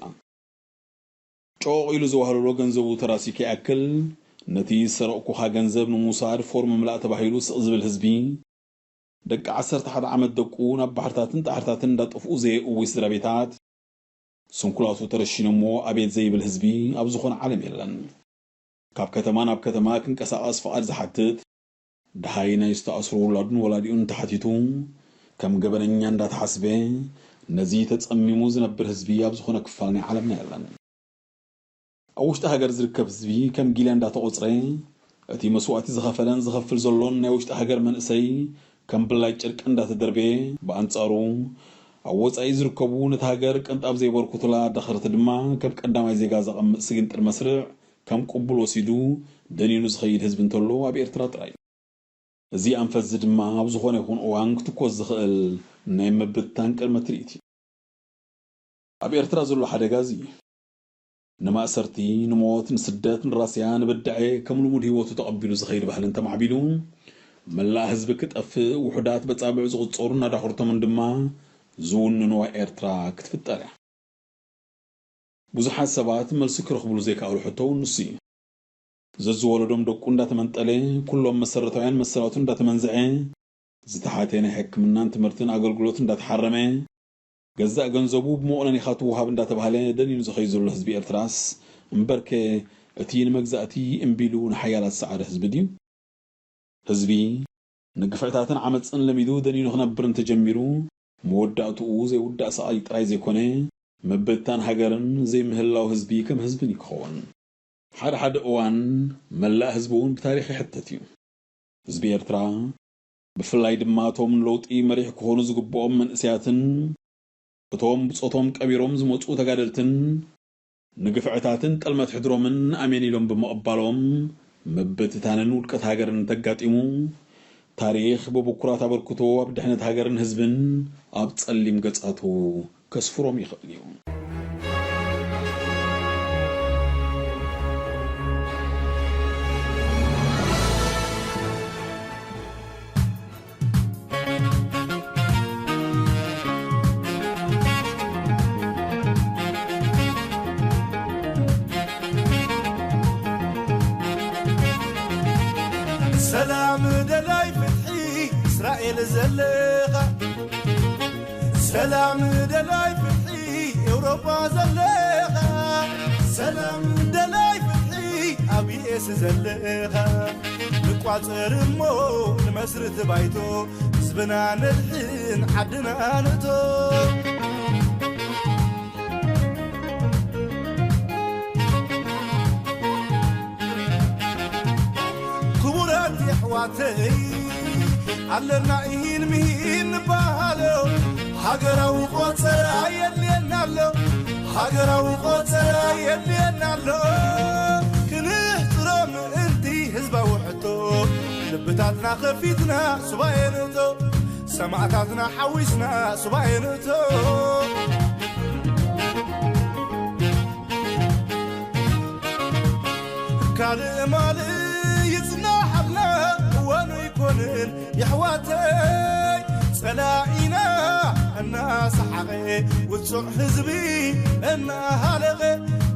ጮቕ ኢሉ ዝዋህለሎ ገንዘቡ ተራሲ ከይኣክል፣ ነቲ ዝሰረቕኩኻ ገንዘብ ንምውሳድ ፎርም ምላእ ተባሂሉ ስቕ ዝብል ህዝቢ፣ ደቂ ዓሰርተ ሓደ ዓመት ደቁ ናብ ባሕርታትን ጣሕርታትን እንዳጠፍኡ ዘየእዊ ስድራ ቤታት፣ ስንኩላቱ ተረሺኖሞ ኣቤት ዘይብል ህዝቢ ኣብ ዝኾነ ዓለም የለን። ካብ ከተማ ናብ ከተማ ክንቀሳቐስ ፍቓድ ዝሓትት፣ ደሃይ ናይ ዝተኣስሩ ውላዱን ወላዲኡን ተሓቲቱ፣ ከም ገበነኛ እንዳተሓስበ፣ ነዚ ተጸሚሙ ዝነብር ህዝቢ ኣብ ዝኾነ ክፋል ናይ ዓለምና የለን። ኣብ ውሽጢ ሃገር ዝርከብ ህዝቢ ከም ጊልያ እንዳተቖጽረ፣ እቲ መስዋእቲ ዝኸፈለን ዝኸፍል ዘሎን ናይ ውሽጢ ሃገር መንእሰይ ከም ብላይ ጨርቂ እንዳተደርበየ፣ ብኣንጻሩ ኣብ ወጻኢ ዝርከቡ ነቲ ሃገር ቅንጣብ ዘይበርክቱላ ኣዳኸርቲ ድማ ከም ቀዳማይ ዜጋ ዘቐምጥ ስግንጢር መስርዕ ከም ቅቡል ወሲዱ ደኒኑ ዝኸይድ ህዝቢ እንተሎ ኣብ ኤርትራ ጥራይ እዩ። እዚ ኣንፈት እዚ ድማ ኣብ ዝኾነ ይኹን እዋን ክትኮስ ዝኽእል ናይ ምብትታን ቅድመ ትርኢት እዩ። ኣብ ኤርትራ ዘሎ ሓደጋ እዚ እዩ። ንማእሰርቲ፣ ንሞት፣ ንስደት፣ ንራስያ፣ ንብድዐ ከም ልሙድ ህይወቱ ተቐቢሉ ዝኸይድ ባህሊ እንተማዕቢሉ፣ መላእ ህዝቢ ክጠፍእ፣ ውሑዳት በጻብዕ ዝቑጸሩ እናዳኸርቶምን ድማ ዝውንንዋ ኤርትራ ክትፍጠር እያ። ብዙሓት ሰባት መልሲ ክረኽብሉ ዘይከኣሉ ሕቶ እውን ንሱ እዩ። ዘዝወለዶም ደቁ እንዳተመንጠለ፣ ኩሎም መሰረታውያን መሰላቱ እንዳተመንዝዐ፣ ዝተሓተ ናይ ሕክምናን ትምህርትን ኣገልግሎት እንዳተሓረመ፣ ገዛእ ገንዘቡ ብመቑነኒኻ ትወሃብ እንዳተባህለ ደኒኑ ዝኸይድ ዘሎ ህዝቢ ኤርትራስ፣ እምበርከ እቲ ንመግዛእቲ እምቢ ኢሉ ንሓያላት ዝሰዓረ ህዝቢ ድዩ? ህዝቢ ንግፍዕታትን ዓመጽን ለሚዱ ደኒኑ ክነብር እንተጀሚሩ፣ መወዳእትኡ ዘይውዳእ ስቓይ ጥራይ ዘይኮነ፣ ምብትታን ሃገርን ዘይምህላው ህዝቢ ከም ህዝብን እዩ ክኸውን። ሓደ ሓደ እዋን መላእ ህዝቢ እውን ብታሪኽ ይሕተት እዩ። ህዝቢ ኤርትራ፣ ብፍላይ ድማ እቶም ንለውጢ መሪሕ ክኾኑ ዝግብኦም መንእሰያትን እቶም ብጾቶም ቀቢሮም ዝመጹ ተጋደልትን፣ ንግፍዕታትን ጥልመት ሕድሮምን ኣሜን ኢሎም ብምቕባሎም፣ ምብትታንን ውድቀት ሃገርን እንተጋጢሙ፣ ታሪኽ ብብኩራት ኣበርክቶ ኣብ ድሕነት ሃገርን ህዝብን ኣብ ጸሊም ገጻቱ ከስፍሮም ይኽእል እዩ። ሰላም ደላይ ፍትሒ እስራኤል ዘለኻ፣ ሰላም ደላይ ፍትሒ ኤውሮጳ ዘለኻ፣ ሰላም ደላይ ፍትሒ ኣብ ዩ ኤስ ዘለኻ፣ ንቋጸር እሞ ንመስርት ባይቶ፣ ህዝብና ነድሕን ዓድና ንእቶ። ክቡራት የሕዋተይ፣ ኣለና ኢሂን ምሂን ንበሃሎ፣ ሃገራዊ ቆጸራ የድልየና ኣሎ፣ ሃገራዊ ቆጸራ የድልየና ኣሎ። ክንሕጽሮ ምእንቲ ህዝባዊ ሕቶ፣ ልብታትና ከፊትና ሱባኤ ንእቶ፣ ሰማእታትና ሓዊስና ሱባኤ ንእቶ። ካልእ ማልእ ይጽናሓልና እዋኑ ኣይኮንን የሕዋተይ፣ ጸላኢና እናሰሓቐ ውጹዕ ህዝቢ እናሃለቐ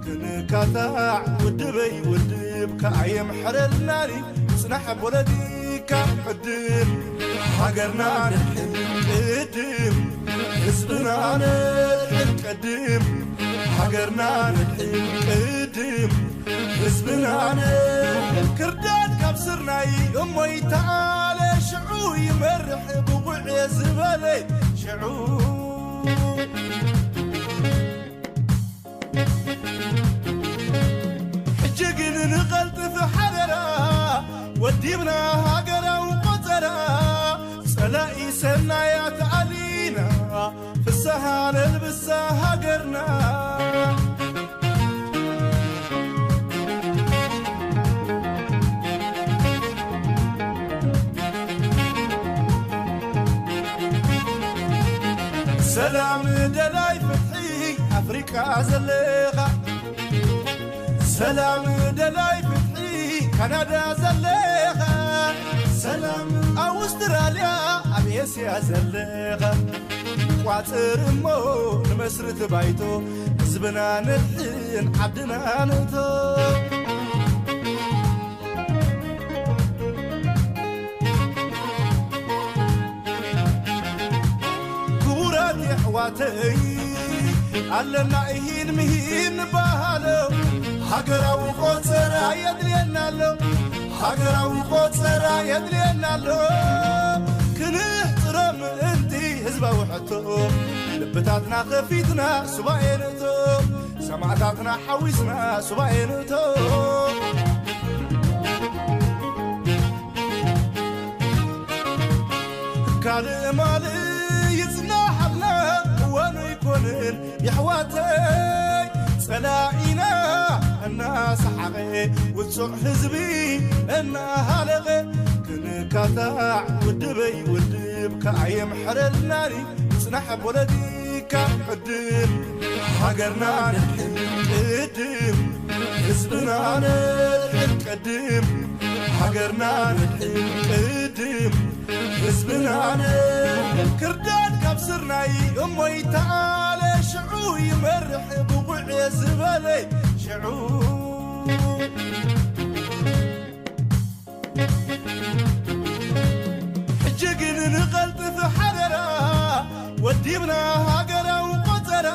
ክንካታዕ ውድበይ ውድብ ከኣ የምሕረልናኒ ጽናሕ ፖለቲካ ዕድል ሃገርና ንድሕን ቅድም ህዝብና ነድሕን ቅድም ሃገርና ነድሕን ቅድም ህዝብና ነድሕን ክርዳድ ካብ ስርናይ እሞ ይተዓለ ሽዑ ይመርሕ ብቑዕ ዝበለ ሽዑ ሕጂ ግን ንቐልጥፍ ሓደራ ወዲብና ሃገራዊ ቆጸራ ጸላኢ ሰናያት ኣሊና ፍስሃ ነልብሳ ሃገርና። ሰላም ደላይ ፍትሒ ኣፍሪቃ ዘለኻ፣ ሰላም ደላይ ፍትሒ ካናዳ ዘለኻ፣ ሰላም ኣውስትራልያ ኣብ ኤስያ ዘለኻ፣ ቋጽር እሞ ንመስርት ባይቶ ህዝብና ነድሕን ዓድና ንእቶ። ክቡራት የሕዋተይ ኣለና ኢሂን ምሂን ንበሃሎ ሃገራዊ ቆጸራ የድልየና ኣሎ ሃገራዊ ቆጸራ የድልየና ኣሎ ክንሕጽሮ ምእንቲ ህዝባዊ ሕቶ ልብታትና ከፊትና ሱባኤ ንእቶ ሰማእታትና ሓዊስና ሱባኤ ንእቶ ካልእ ማልእ ይጽናሓልና እዋኑ ኣይኮንን የሕዋተይ ጸላኢና እናሰሓቐ ውጹዕ ህዝቢ እናሃለቐ ክንካታዕ ውድበይ ውድብ ከኣ የምሕረልናኒ ጽናሕ ፖለቲካ ዕድል ሃገርና ነድሕን ቅድም ህዝብና ነድሕን ቅድም ሃገርና ነድሕን ቅድም ህዝብና ነድሕን ክርዳድ ካብ ስርናይ እሞ ይተዓለ ሽዑ ይመርሕ ብቑዕ ዝበለ ሽዑ ሕጂ ግን ንቐልጥፍ ሓደራ ወዲብና ሃገራዊ ቆጸራ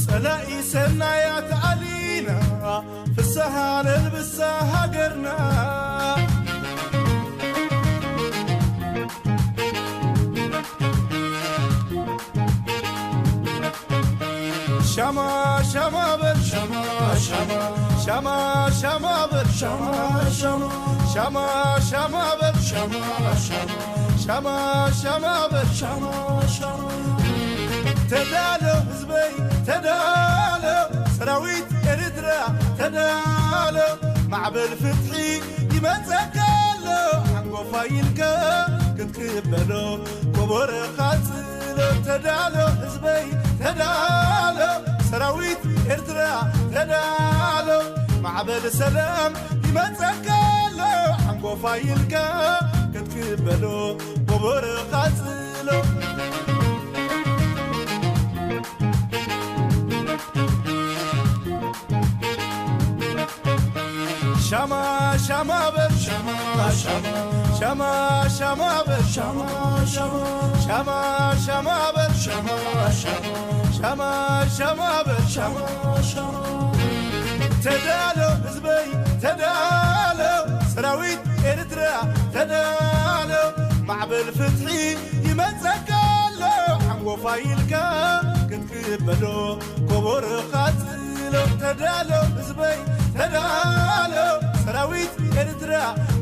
ጸላኢ ሰናያት ኣሊና ፍስሃ ነልብሳ ሃገርና ሻማ ሻማ በል ሻማ ሻማ ሻማ ሻማ በል ሻማ ሻማ ሻማ ሻማ በል ሻማ ሻማ ሻማ ሻማ በል ሻማ ሻማ ተዳሎ ህዝበይ ተዳሎ ሰራዊት ተዳሎ ማዕበል ፍትሒ ይመጸካ ኣሎ፣ ሓንጎፋይ ኢልካ ክትቅበሎ፣ ኮቦረ ቃጽሎ። ተዳሎ ህዝበይ ተዳሎ፣ ሰራዊት ኤርትራ ተዳሎ፣ ማዕበል ሰላም ይመጸካ ኣሎ፣ ሓንጎፋይ ኢልካ ክትቅበሎ፣ ኮቦረ ቃጽሎ። ሻማ ሻማ በል ሻማ ሻማ ሻማ ሻማ በል ሻማ ሻማ ሻማ ሻማ በል ሻማ ሻማ ሻማ ሻማ በል ሻማ ሻማ። ተዳሎ ህዝበይ ተዳሎ፣ ሰራዊት ኤርትራ ተዳሎ፣ ማዕበል ፍትሒ ይመጸካ ኣሎ፣ ሓንጎፋይ ኢልካ ክትቅበሎ፣ ኮቦሮ ቃጽሎ። ተዳሎ ህዝበይ ተዳሎ፣ ሰራዊት ኤርትራ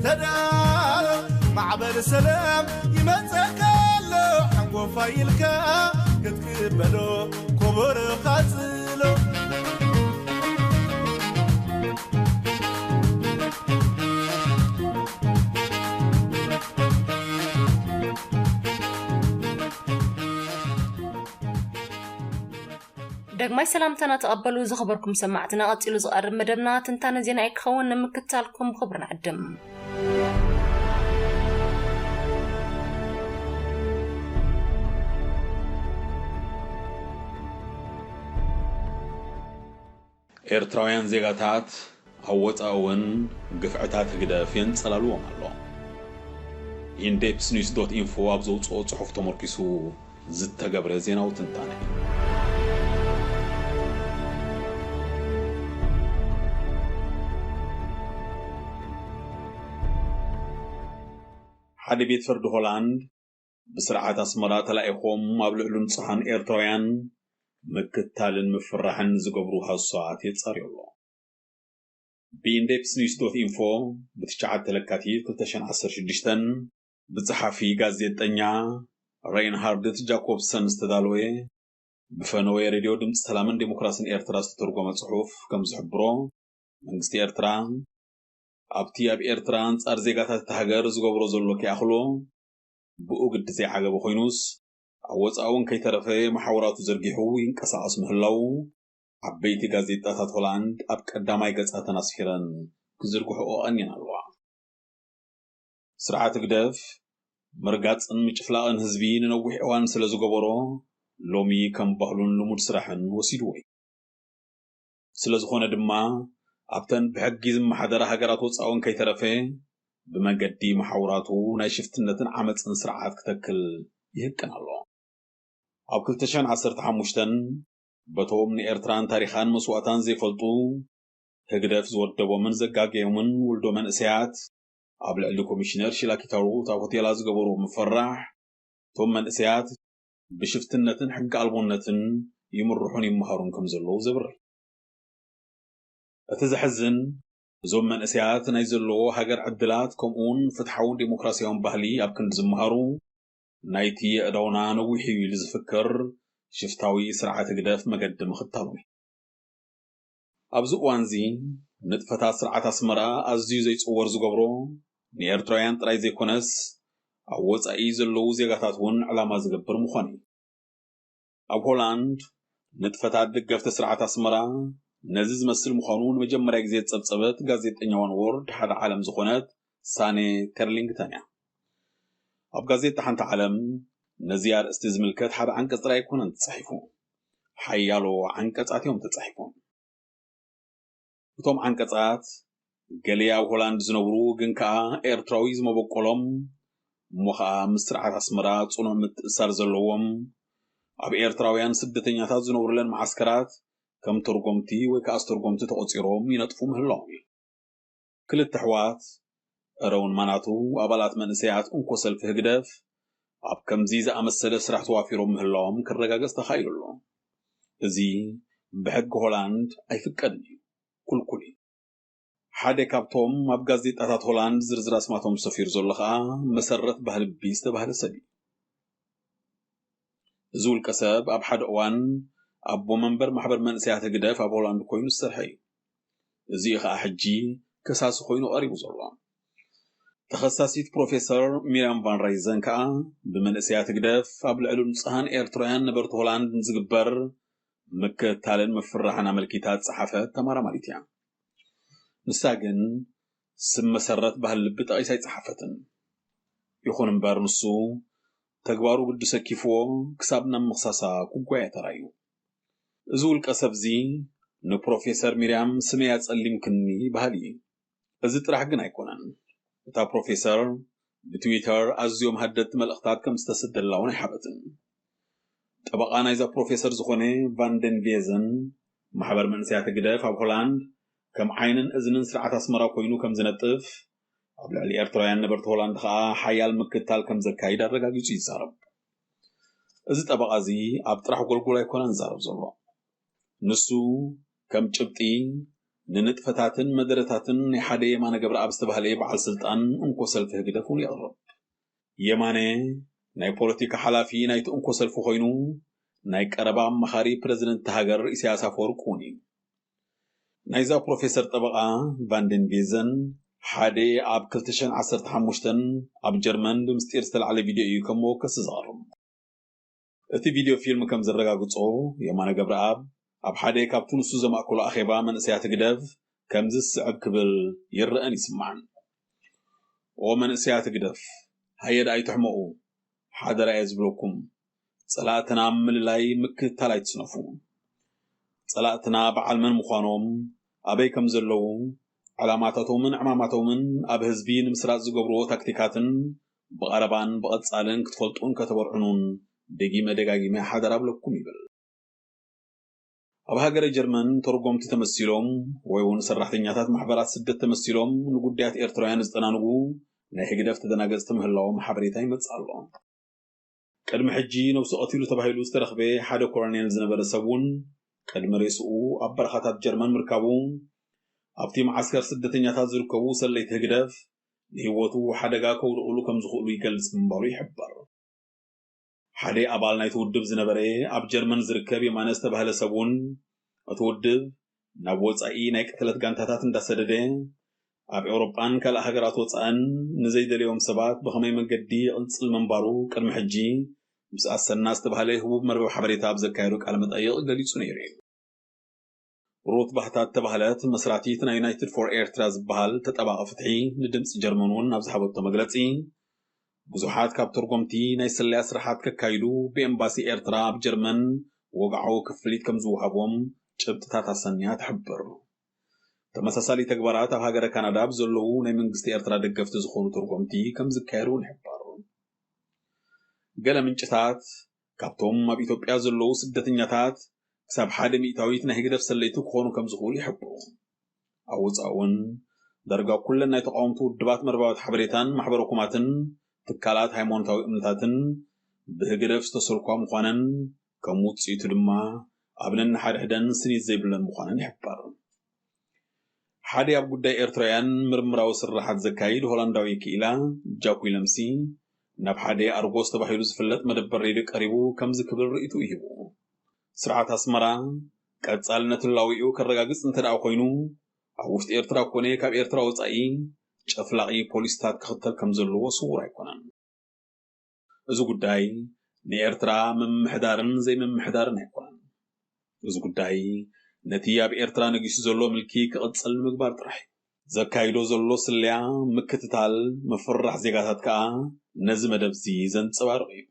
ተዳሎ፣ ማዕበል ሰላም ይመጸካ ኣሎ፣ ሓንጎፋይ ኢልካ ክትቅበሎ፣ ኮቦሮ ቃጽሎ። ደግማይ ሰላምታና ተቐበሉ ዝኸበርኩም ሰማዕትና። ቀጺሉ ዝቐርብ መደብና ትንታነ ዜና እዩ ክኸውን፣ ንምክትታልኩም ብኽብሪ ንዕድም። ኤርትራውያን ዜጋታት ኣብ ወጻኢ እውን ግፍዕታት ህግደፍ የንጸላልዎም ኣሎ። ኢንዴፕስ ኒውስ ዶት ኢንፎ ኣብ ዘውጽኦ ጽሑፍ ተመርኪሱ ዝተገብረ ዜናዊ ትንታነ። ሓደ ቤት ፍርዲ ሆላንድ ብስርዓት ኣስመራ ተላኢኾም ኣብ ልዕሊ ንጹሃን ኤርትራውያን ምክታልን ምፍርራሕን ዝገብሩ ሃሱሳት የጻርዮ ኣሎ። ብኢንዴፕስ ኒውስ ዶት ኢንፎ ብትሽዓተ ለካቲት ክልተ ሽሕን ዓሰርተ ሽዱሽተን ብጸሓፊ ጋዜጠኛ ሬይንሃርድት ጃኮብሰን ዝተዳለወ፣ ብፈነወ ሬድዮ ድምፂ ሰላምን ዴሞክራሲን ኤርትራ ዝተተርጎመ ጽሑፍ ከም ዝሕብሮ፣ መንግስቲ ኤርትራ ኣብቲ ኣብ ኤርትራ ኣንጻር ዜጋታት እታ ሃገር ዝገብሮ ዘሎ ከይኣኽሎ፣ ብኡ ግዲ ዘይዓገበ ኮይኑስ፣ ኣብ ወጻኢ እውን ከይተረፈ መሓውራቱ ዘርጊሑ ይንቀሳቐስ ምህላዉ፣ ዓበይቲ ጋዜጣታት ሆላንድ ኣብ ቀዳማይ ገጻተን ኣስፊረን ክዝርግሕኦ ቀኒን ኣለዋ። ስርዓት ህግደፍ ምርጋጽን ምጭፍላቕን ህዝቢ ንነዊሕ እዋን ስለ ዝገበሮ፣ ሎሚ ከም ባህሉን ልሙድ ስራሕን ወሲድዎ እዩ። ስለ ዝኾነ ድማ፣ ኣብተን ብሕጊ ዝመሓደራ ሃገራት ወጻኢ እውን ከይተረፈ፣ ብመገዲ መሓውራቱ ናይ ሽፍትነትን ዓመጽን ስርዓት ክተክል ይህቅን ኣሎ። ኣብ ክልተ ሽሕን ዓሰርተ ሓሙሽተን በቶም ንኤርትራን ታሪኻን መስዋእታን ዘይፈልጡ፣ ህግደፍ ዝወደቦምን ዘጋገዮምን ውልዶ መንእሰያት፣ ኣብ ልዕሊ ኮሚሽነር ሺላ ኪታሮ እታ ሆቴላ ዝገበርዎ ምፍርራሕ፣ እቶም መንእሰያት ብሽፍትነትን ሕጊ ኣልቦነትን ይምርሑን ይመሃሩን ከም ዘለዉ ዘብርህ። እቲ ዘሕዝን፣ እዞም መንእሰያት ናይ ዘለዎ ሃገር ዕድላት፣ ከምኡውን ፍትሓውን ዴሞክራሲያውን ባህሊ ኣብ ክንዲ ዝመሃሩ፣ ናይቲ ኣእዳውና ነዊሕ እዩ ኢሉ ዝፍክር ሽፍታዊ ስርዓት ህግደፍ መገዲ ምኽታሉ እዩ። ኣብዚ እዋንዚ፣ ንጥፈታት ስርዓት ኣስመራ ኣዝዩ ዘይጽወር ዝገብሮ፣ ንኤርትራውያን ጥራይ ዘይኮነስ፣ ኣብ ወጻኢ ዘለዉ ዜጋታት እውን ዕላማ ዝገብር ምዃኑ እዩ። ኣብ ሆላንድ፣ ንጥፈታት ደገፍቲ ስርዓት ኣስመራ ነዚ ዝመስል ምዃኑ ንመጀመርያ ግዜ ዝጸብጸበት ጋዜጠኛ ዋን ዎርልድ ሓደ ዓለም ዝኾነት ሳኔ ተርሊንግተን እያ። ኣብ ጋዜጣ ሓንቲ ዓለም፣ ነዚ ኣርእስቲ ዝምልከት ሓደ ዓንቀጽ ጥራይ ኣይኮነን ተጻሒፉ። ሓያሎ ዓንቀጻት እዮም ተጻሒፎም። እቶም ዓንቀጻት፣ ገለ ኣብ ሆላንድ ዝነብሩ ግን ከኣ ኤርትራዊ ዝመበቆሎም፣ እሞ ኸኣ ምስ ስርዓት ኣስመራ ጽኑዕ ምትእስሳር ዘለዎም፣ ኣብ ኤርትራውያን ስደተኛታት ዝነብሩለን መዓስከራት ከም ተርጎምቲ ወይ ከኣ ኣስተርጎምቲ ተቖጺሮም ይነጥፉ ምህላዎም እዩ። ክልተ ኣሕዋት፣ ረውን ማናቱ፣ ኣባላት መንእሰያት እንኮ ሰልፊ ህግደፍ፣ ኣብ ከምዚ ዝኣመሰለ ስራሕ ተዋፊሮም ምህላዎም ክረጋገጽ ተኻኢሉ ኣሎ። እዚ ብሕጊ ሆላንድ ኣይፍቀድን እዩ፣ ክልኩል እዩ። ሓደ ካብቶም ኣብ ጋዜጣታት ሆላንድ ዝርዝር ኣስማቶም ሰፊሩ ዘሎ ኸኣ መሰረት ባህልቢ ዝተባህለ ሰብ እዩ። እዚ ውልቀ ሰብ ኣብ ሓደ እዋን ኣቦ መንበር ማሕበር መንእሰያት ህግደፍ ኣብ ሆላንድ ኮይኑ ዝሰርሐ እዩ። እዚ እዩ ከኣ ሕጂ ከሳሲ ኮይኑ ቀሪቡ ዘሎ። ተኸሳሲት ፕሮፌሰር ሚርያም ቫን ራይዘን ከኣ ብመንእሰያት ህግደፍ ኣብ ልዕሊ ንጹሃን ኤርትራውያን ነበርቲ ሆላንድ ንዝግበር ምክትታልን ምፍርራሕን ኣመልኪታ ዝጸሓፈት ተመራማሪት እያ። ንሳ ግን ስም መሰረት ባህል ልቢ ጠቒሳ ኣይጸሓፈትን። ይኹን እምበር ንሱ ተግባሩ ግዲ ሰኪፍዎ ክሳብ ናብ ምኽሳሳ ክጓየ ተራእዩ። እዚ ውልቀ ሰብዚ ንፕሮፌሰር ሚርያም ስመይ ኣጸሊምክኒ በሃሊ እዩ። እዚ ጥራሕ ግን ኣይኮነን። እታ ፕሮፌሰር ብትዊተር ኣዝዮም ሃደድቲ መልእኽታት ከም ዝተሰደላ እውን ኣይሓበትን። ጠበቓ ናይዛ ፕሮፌሰር ዝኾነ ቫንደን ቬዘን ማሕበር መንእሰያት ህግደፍ ኣብ ሆላንድ ከም ዓይንን እዝንን ስርዓት ኣስመራ ኮይኑ ከም ዝነጥፍ፣ ኣብ ልዕሊ ኤርትራውያን ነበርቲ ሆላንድ ከኣ ሓያል ምክትታል ከም ዘካይድ ኣረጋጊጹ ይዛረብ። እዚ ጠበቓ እዚ ኣብ ጥራሕ ጎልጎል ኣይኮነን ዝዛረብ ዘሎ። ንሱ ከም ጭብጢ ንንጥፈታትን መደረታትን ናይ ሓደ የማነ ገብረኣብ ዝተባህለ በዓል ስልጣን እንኮ ሰልፊ ህግደፍ እውን የቕርብ። የማነ ናይ ፖለቲካ ሓላፊ ናይቲ እንኮ ሰልፊ ኮይኑ፣ ናይ ቀረባ ኣማኻሪ ፕረዚደንት ሃገር ኢሳያስ ኣፈወርቂ እውን እዩ። ናይዛ ፕሮፌሰር ጠበቓ ቫንደን ቬዘን ሓደ ኣብ ክልተ ሽሕን ዓሰርተ ሓሙሽተን ኣብ ጀርመን ብምስጢር ዝተላዕለ ቪድዮ እዩ ከም መወከሲ ዝቐርብ። እቲ ቪድዮ ፊልም ከም ዘረጋግጾ፣ የማነ ገብረኣብ ኣብ ሓደ ካብቲ ንሱ ዘማእከሎ ኣኼባ መንእሰያት ህግደፍ ከምዚ ዝስዕብ ክብል ይረኣን ይስማዕን። "ኦ መንእሰያት ህግደፍ፣ ሃየ ደኣ ኣይትሕመቑ፣ ሓደራ እየ ዝብለኩም። ጸላእትና ኣብ ምልላይ ምክትታል ኣይትስነፉ። ጸላእትና በዓል መን ምዃኖም፣ ኣበይ ከም ዘለዉ፣ ዕላማታቶምን ዕማማቶምን ኣብ ህዝቢ ንምስራጽ ዝገብርዎ ታክቲካትን ብቐረባን ብቐጻልን ክትፈልጡን ከተበርዕኑን ደጊመ ደጋጊመ ሓደራ እብለኩም" ይብል። ኣብ ሃገረ ጀርመን ተርጎምቲ ተመሲሎም ወይ እውን ሰራሕተኛታት ማሕበራት ስደት ተመሲሎም ንጉዳያት ኤርትራውያን ዝጠናንጉ ናይ ህግደፍ ተደናገጽቲ ምህላዎም ሓበሬታ ይመጽእ ኣሎ። ቅድሚ ሕጂ ነብሱ ቀቲሉ ተባሂሉ ዝተረኽበ ሓደ ኮሎኔል ዝነበረ ሰብ እውን ቅድሚ ሬስኡ ኣብ በረኻታት ጀርመን ምርካቡ፣ ኣብቲ መዓስከር ስደተኛታት ዝርከቡ ሰለይቲ ህግደፍ ንህይወቱ ሓደጋ ከውድቕሉ ከም ዝኽእሉ ይገልጽ ምንባሩ ይሕበር። ሓደ ኣባል ናይቲ ውድብ ዝነበረ ኣብ ጀርመን ዝርከብ የማነ ዝተባህለ ሰብ እውን፣ እቲ ውድብ ናብ ወጻኢ ናይ ቅትለት ጋንታታት እንዳሰደደ፣ ኣብ ኤውሮጳን ካልእ ሃገራት ወጻእን ንዘይደለዮም ሰባት ብኸመይ መንገዲ ይቕንጽል ምንባሩ ቅድሚ ሕጂ ምስ ኣሰና ዝተባህለ ህቡብ መርበብ ሓበሬታ ኣብ ዘካየዶ ቃለ መጠይቕ ገሊጹ ነይሩ እዩ። ሩት ባህታ እተባህለት መስራቲት ናይ ዩናይትድ ፎር ኤርትራ ዝበሃል ተጠባቒ ፍትሒ ንድምፂ ጀርመን እውን ኣብ ዝሃበቶ መግለፂ፣ ብዙሓት ካብ ተርጎምቲ ናይ ስለያ ስራሓት ከካይዱ ብኤምባሲ ኤርትራ ኣብ ጀርመን ወግዓዊ ክፍሊት ከም ዝወሃቦም ጭብጥታት ኣሰንያ ትሕብር። ተመሳሳሊ ተግባራት ኣብ ሃገረ ካናዳ ብዘለዉ ናይ መንግስቲ ኤርትራ ደገፍቲ ዝኾኑ ተርጎምቲ ከም ዝካየድ እውን ይሕበር። ገለ ምንጭታት ካብቶም ኣብ ኢትዮጵያ ዘለዉ ስደተኛታት ክሳብ ሓደ ሚእታዊት ናይ ህግደፍ ሰለይቲ ክኾኑ ከም ዝኽእሉ ይሕብሩ። ኣብ ወጻኢ እውን ዳርጋ ኩለን ናይ ተቓወምቲ ውድባት መርባባት ሓበሬታን ማሕበረኩማትን ትካላት ሃይማኖታዊ እምነታትን ብህግደፍ ዝተሰልኳ ምዃነን ከም ውጽኢቱ ድማ ኣብ ነንሓድሕደን ስኒት ዘይብለን ምዃነን ይሕበር። ሓደ ኣብ ጉዳይ ኤርትራውያን ምርምራዊ ስራሓት ዘካይድ ሆላንዳዊ ክኢላ ጃኩ ለምሲ ናብ ሓደ ኣርጎስ ተባሂሉ ዝፍለጥ መደበር ሬድዮ ቀሪቡ ከምዚ ክብል ርእይቱ ይህቡ። ስርዓት ኣስመራ ቀጻልነት ህላዊኡ ከረጋግጽ እንተ ደኣ ኮይኑ ኣብ ውሽጢ ኤርትራ ኮነ ካብ ኤርትራ ወጻኢ ጨፍላቒ ፖሊሲታት ክኽተል ከም ዘለዎ ስዉር ኣይኮነን። እዚ ጉዳይ ንኤርትራ ምምሕዳርን ዘይምምሕዳርን ኣይኮነን። እዚ ጉዳይ ነቲ ኣብ ኤርትራ ነጊሱ ዘሎ ምልኪ ክቕጽል ንምግባር ጥራሕ እዩ። ዘካይዶ ዘሎ ስለያ፣ ምክትታል፣ ምፍርራሕ ዜጋታት ከኣ ነዚ መደብዚ ዘንጸባርቕ እዩ።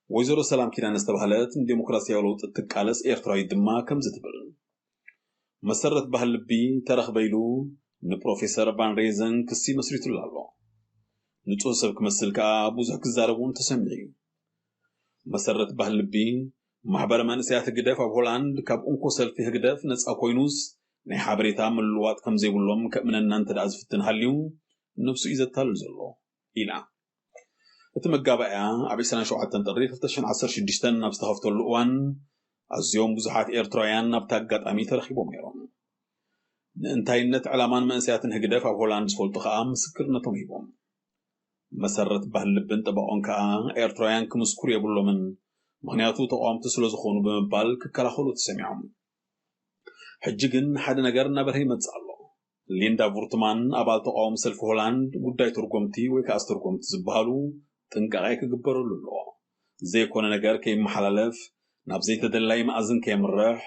ወይዘሮ ሰላም ኪዳነ ዝተባህለት ንዴሞክራሲያዊ ለውጢ እትቃለስ ኤርትራዊት ድማ ከምዚ ትብል። መሰረት ባህል ልቢ ተረኽበ ኢሉ ንፕሮፌሰር ቫን ሬዘን ክሲ መስሪቱሉ ኣሎ። ንጹህ ሰብ ክመስል ከኣ ብዙሕ ክዛረብ እውን ተሰሚዑ እዩ። መሰረት ባህል ልቢ ማሕበር መንእሰያት ህግደፍ ኣብ ሆላንድ ካብ እንኮ ሰልፊ ህግደፍ ነጻ ኮይኑስ ናይ ሓበሬታ ምልዋጥ ከም ዘይብሎም ከእምነና እንተ ደኣ ዝፍትን ሃልዩ ነብሱ እዩ ዘታልል ዘሎ ኢላ። እቲ መጋባእያ ኣብ ዕስራን ሸውዓተን ጥሪ ክልተ ሽሕን ዓሰርተ ሽዱሽተን ኣብ ዝተኸፍተሉ እዋን ኣዝዮም ብዙሓት ኤርትራውያን ኣብቲ ኣጋጣሚ ተረኺቦም ነይሮም። ንእንታይነት ዕላማን መንእሰያትን ህግደፍ ኣብ ሆላንድ ዝፈልጡ ከኣ ምስክርነቶም ሂቦም። መሰረት ባህል ልብን ጠበቆን ከኣ ኤርትራውያን ክምስክሩ የብሎምን፣ ምኽንያቱ ተቃወምቲ ስለ ዝኾኑ ብምባል ክከላኸሉ ተሰሚዖም። ሕጂ ግን ሓደ ነገር እናበርሀ ይመጽእ ኣሎ። ሊንዳ ቡርትማን፣ ኣባል ተቓዋሚ ሰልፊ ሆላንድ፣ ጉዳይ ተርጎምቲ ወይ ከኣ ኣስተርጎምቲ ዝበሃሉ ጥንቃቐ ክግበረሉ ኣለዎ። ዘይኮነ ነገር ከይመሓላለፍ፣ ናብ ዘይተደላይ መኣዝን ከየምርሕ፣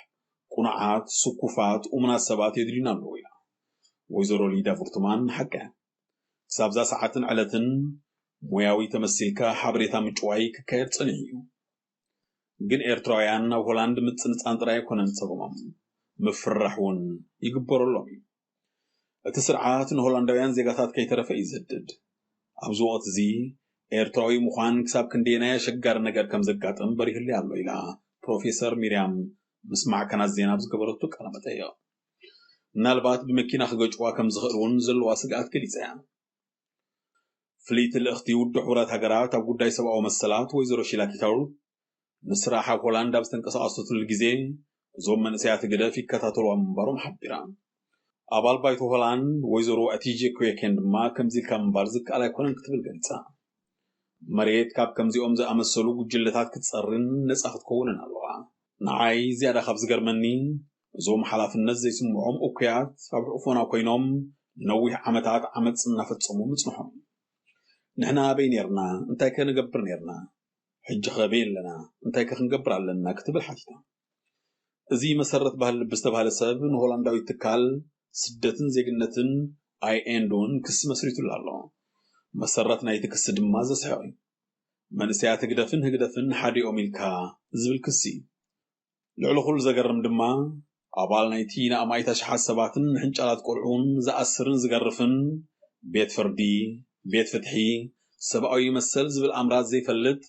ቁኑዓት፣ ስኩፋት፣ እሙናት ሰባት የድልዩና ኣለዉ ኢላ። ወይዘሮ ሊዳ ቡርትማን ሓቂ እያ። ክሳብዛ ሰዓትን ዕለትን ሞያዊ ተመሲልካ ሓበሬታ ምጭዋይ ክካየድ ጸኒሑ እዩ። ግን ኤርትራውያን ኣብ ሆላንድ ምጽንጻን ጥራይ ኣይኮነን ጸገሞም፣ ምፍርራሕ እውን ይግበረሎም እዩ። እቲ ስርዓት ንሆላንዳውያን ዜጋታት ከይተረፈ እዩ ዘድድ። ኣብዚ ወቕቲ እዚ ኤርትራዊ ምዃን ክሳብ ክንደየናይ ኣሸጋሪ ነገር ከም ዘጋጥም በሪህለይ ኣሎ ኢላ ፕሮፌሰር ሚርያም ምስ ማዕከናት ዜና ኣብ ዝገበረቶ ቃለ መጠይቕ። ምናልባት ብመኪና ክገጭዋ ከም ዝኽእል እውን ዘለዋ ስግኣት ገሊጻ እያ። ፍልይቲ ልእኽቲ ውድብ ሕቡራት ሃገራት ኣብ ጉዳይ ሰብኣዊ መሰላት ወይዘሮ ሺላ ኪታሩት ንስራሕ ኣብ ሆላንድ ኣብ ዝተንቀሳቐሰትሉ ግዜ እዞም መንእሰያት ህግደፍ ይከታተልዋ ምንባሮም ሓቢራ። ኣባል ባይቶ ሆላንድ ወይዘሮ ኣቲጀ ኩዌኬን ድማ ከምዚ ኢልካ ምንባር ዝከኣል ኣይኮነን ክትብል ገሊጻ። መሬት ካብ ከምዚኦም ዝኣመሰሉ ጉጅለታት ክትጸርን ነጻ ክትከውንን ኣለዋ። ንዓይ ዝያዳ ካብ ዝገርመኒ እዞም ሓላፍነት ዘይስምዖም እኩያት ኣብ ሕቑፎና ኮይኖም ነዊሕ ዓመታት ዓመጽ እናፈጸሙ ምጽንሖም። ንሕና ኣበይ ኔርና? እንታይ ከ ንገብር ኔርና? ሕጂ ኸ ኣበይ ኣለና? እንታይ ከ ክንገብር ኣለና? ክትብል ሓቲታ። እዚ መሰረት ባህሊ ልቢ ዝተባህለ ሰብ ንሆላንዳዊት ትካል ስደትን ዜግነትን ኣይኤንድ እውን ክሲ መስሪቱላ ኣሎ። መሰረት ናይቲ ክሲ ድማ ዘስሕቕ እዩ። መንእሰያት ህግደፍን ህግደፍን ሓዲኦም ኢልካ ዝብል ክሲ እዩ። ልዕሊ ኩሉ ዘገርም ድማ ኣባል ናይቲ ንኣማኢት ኣሽሓት ሰባትን ንሕንጫላት ቆልዑን ዝኣስርን ዝገርፍን ቤት ፍርዲ፣ ቤት ፍትሒ፣ ሰብኣዊ መሰል ዝብል ኣምራት ዘይፈልጥ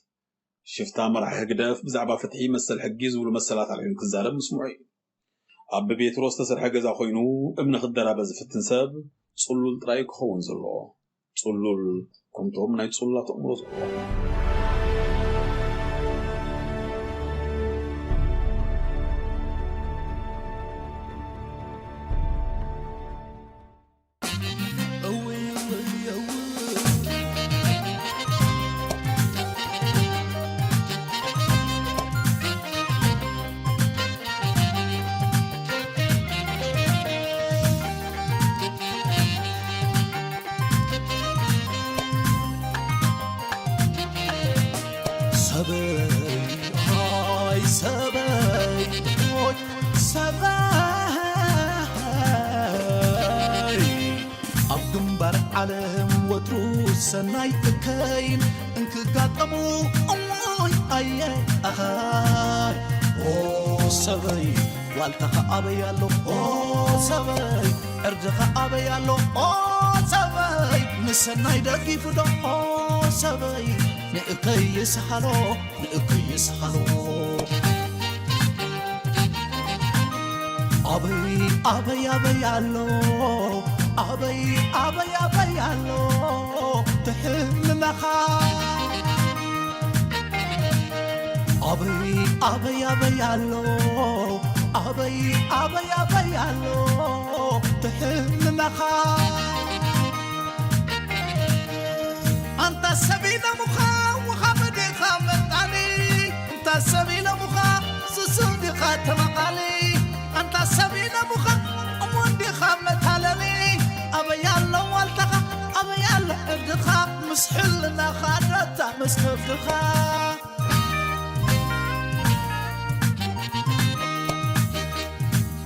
ሽፍታ መራሒ ህግደፍ ብዛዕባ ፍትሒ መሰል ሕጊ ዝብሉ መሰላት ኣልዒሉ ክዛረብ ምስምዑ እዩ። ኣብ ብቤትሮ ዝተሰርሐ ገዛ ኮይኑ እምኒ ክደራበ ዝፍትን ሰብ ጽሉል ጥራይ ክኸውን ዘለዎ። ጽሉል ከምቶም ናይ ጽሉላት ኣእምሮ ዘለዎም። ሰበይ፣ ኣይ ሰበይ፣ ኦይ ሰበይ፣ ኣብ ግንባር ዓለም ወትሩ ሰናይ እከይን እንክጋጠሙ እሞይ ኣየ ኣኻይ። ኦ ሰበይ፣ ዋልታኻ ኣበይ ኣሎ? ኦ ሰበይ፣ ዕርድኻ ኣበይ ኣሎ? ኦ ሰበይ፣ ንሰናይ ደጊፉ ዶ? ኦ ሰበይ፣ ንእከይ ይስሓሎ፣ ንእከይ ይስሓሎ። ኣበይ ኣበይ ኣበይ ኣሎ? ኣበይ ኣበይ ኣበይ ኣሎ? ትሕልናኻ ኣበይ ኣበይ ኣበይ ኣሎ? ኣበይ ኣበይ ኣበይ ኣሎ? ትሕልናኻ ኣንታ ሰብ ኢሎምኻ ወኻብ ዲኻ መጣሊ፣ ኣንታ ሰብ ኢሎምኻ ስሱን ዲኻ ተመቓሊ፣ ኣንታ ሰብ ኢሎምኻ እሙን ዲኻ መታለሊ፣ ኣበይ ኣሎ ዋልታኻ፣ ኣበይ ኣሎ ዕርድኻ፣ ምስ ሕልናኻ ዳታ ምስ ከብድኻ።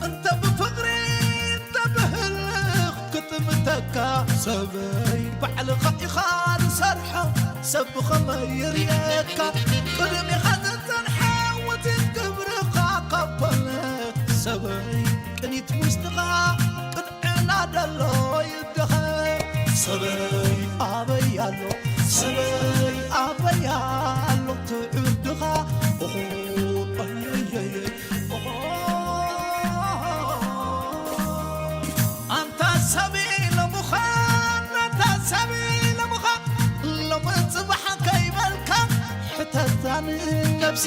እንተ ብፍቕሪ እንተ ብህልኽ ክጥምተካ ሰበይ ባዕልኻ ኢኻ ዝሰርሖ ሰብ ብኸመይ ይርእየካ? ቅድሚኻ ዝጸንሐ ውትን ግብርኻ ካብ ኮነ ሰበይ ቅኒት ውሽጥኻ ቅንዕና ደሎ ይደኸ ሰበይ ኣበይ ኣሎ ሰበይ ኣበይ ኣሎ ትዕድኻ እኹ ኣየየየ ኣንታ ሰብ ኢሎምኻ ኣንታ ሰብ ኢሎምኻ ሎሚ ጽባሕ ከይበልካ ሕተታ ንነብሲ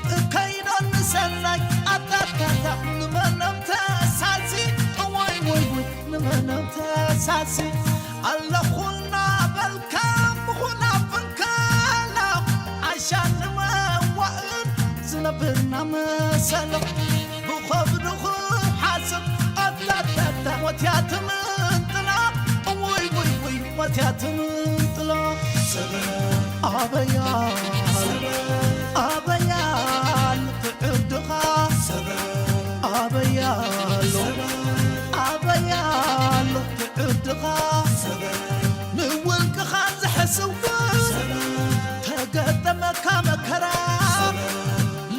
ንእከይዶ ንሰናይ ኣታታታ ንመኖም ተሳሲ እዋይ ወይ ወይ ንመኖም ተሳሲ ኣለኹና በልካ ምኹና ፍንካላ ዓሻ ንመዋእን ዝነብርና መሰሎ ብኸብድኹ ሞትያ ትምንጥላ፣ ውይ ውይ ውይ፣ ሞትያ ትምንጥላ። ኣበያ ኣበያ ልክዕ ድኻ፣ ኣበያ ኣሎ ኣበያ ኣሎ ትዕድኻ። ንውልቅኻ ዝሕስው ተገጠመካ መከራ፣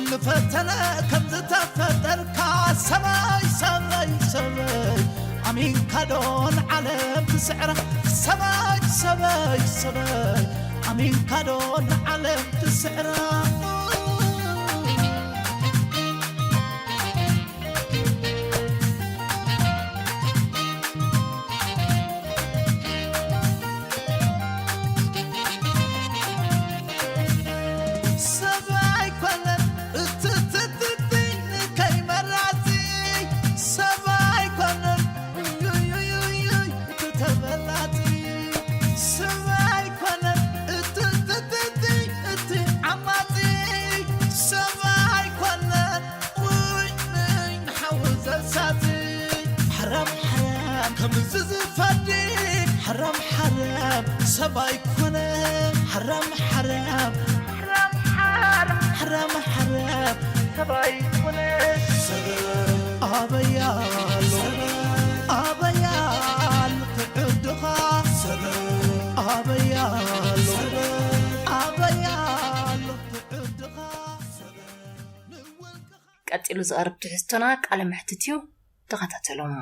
ንፈተነ ከም ዝተፈጠርካ። ሰበይ ሰበይ ሰበይ፣ ኣሚንካዶ ንዓለም ትስዕራ? ሰበይ ሰበይ ሰበይ፣ ኣሚንካዶ ንዓለም ትስዕራ? ሰብኣይ ኮነን እትትትቲ ንከይመራጺ፣ ሰብኣይ ኮነን ዩዩዩዩይ እቲ ተበላጺ፣ ሰብኣይ ኮነን እትትትቲ እቲ ዓማጺ፣ ሰብኣይ ኮነን ውይ ንይ ንሓዊ ዘሳጺ። ሓራም ሓራም ከምዚ ዝፈዲ፣ ሓራም ሓራም ሰብ ኣይኮነ። ሓራም ሓራም ሓራም ሓራም ሓራም ሓራም ሰብ ኣይኮነ። ኣበይ ኣሎ ኣበይ ኣሎ ትዕድኻ? ኣበይ ኣሎ ኣበይ ኣሎ ትዕድኻ? ንውልቅኻ ቀጺሉ ዝቐርብ ትሕዝቶና ቃለ መሕትት እዩ። ተኸታተሎም።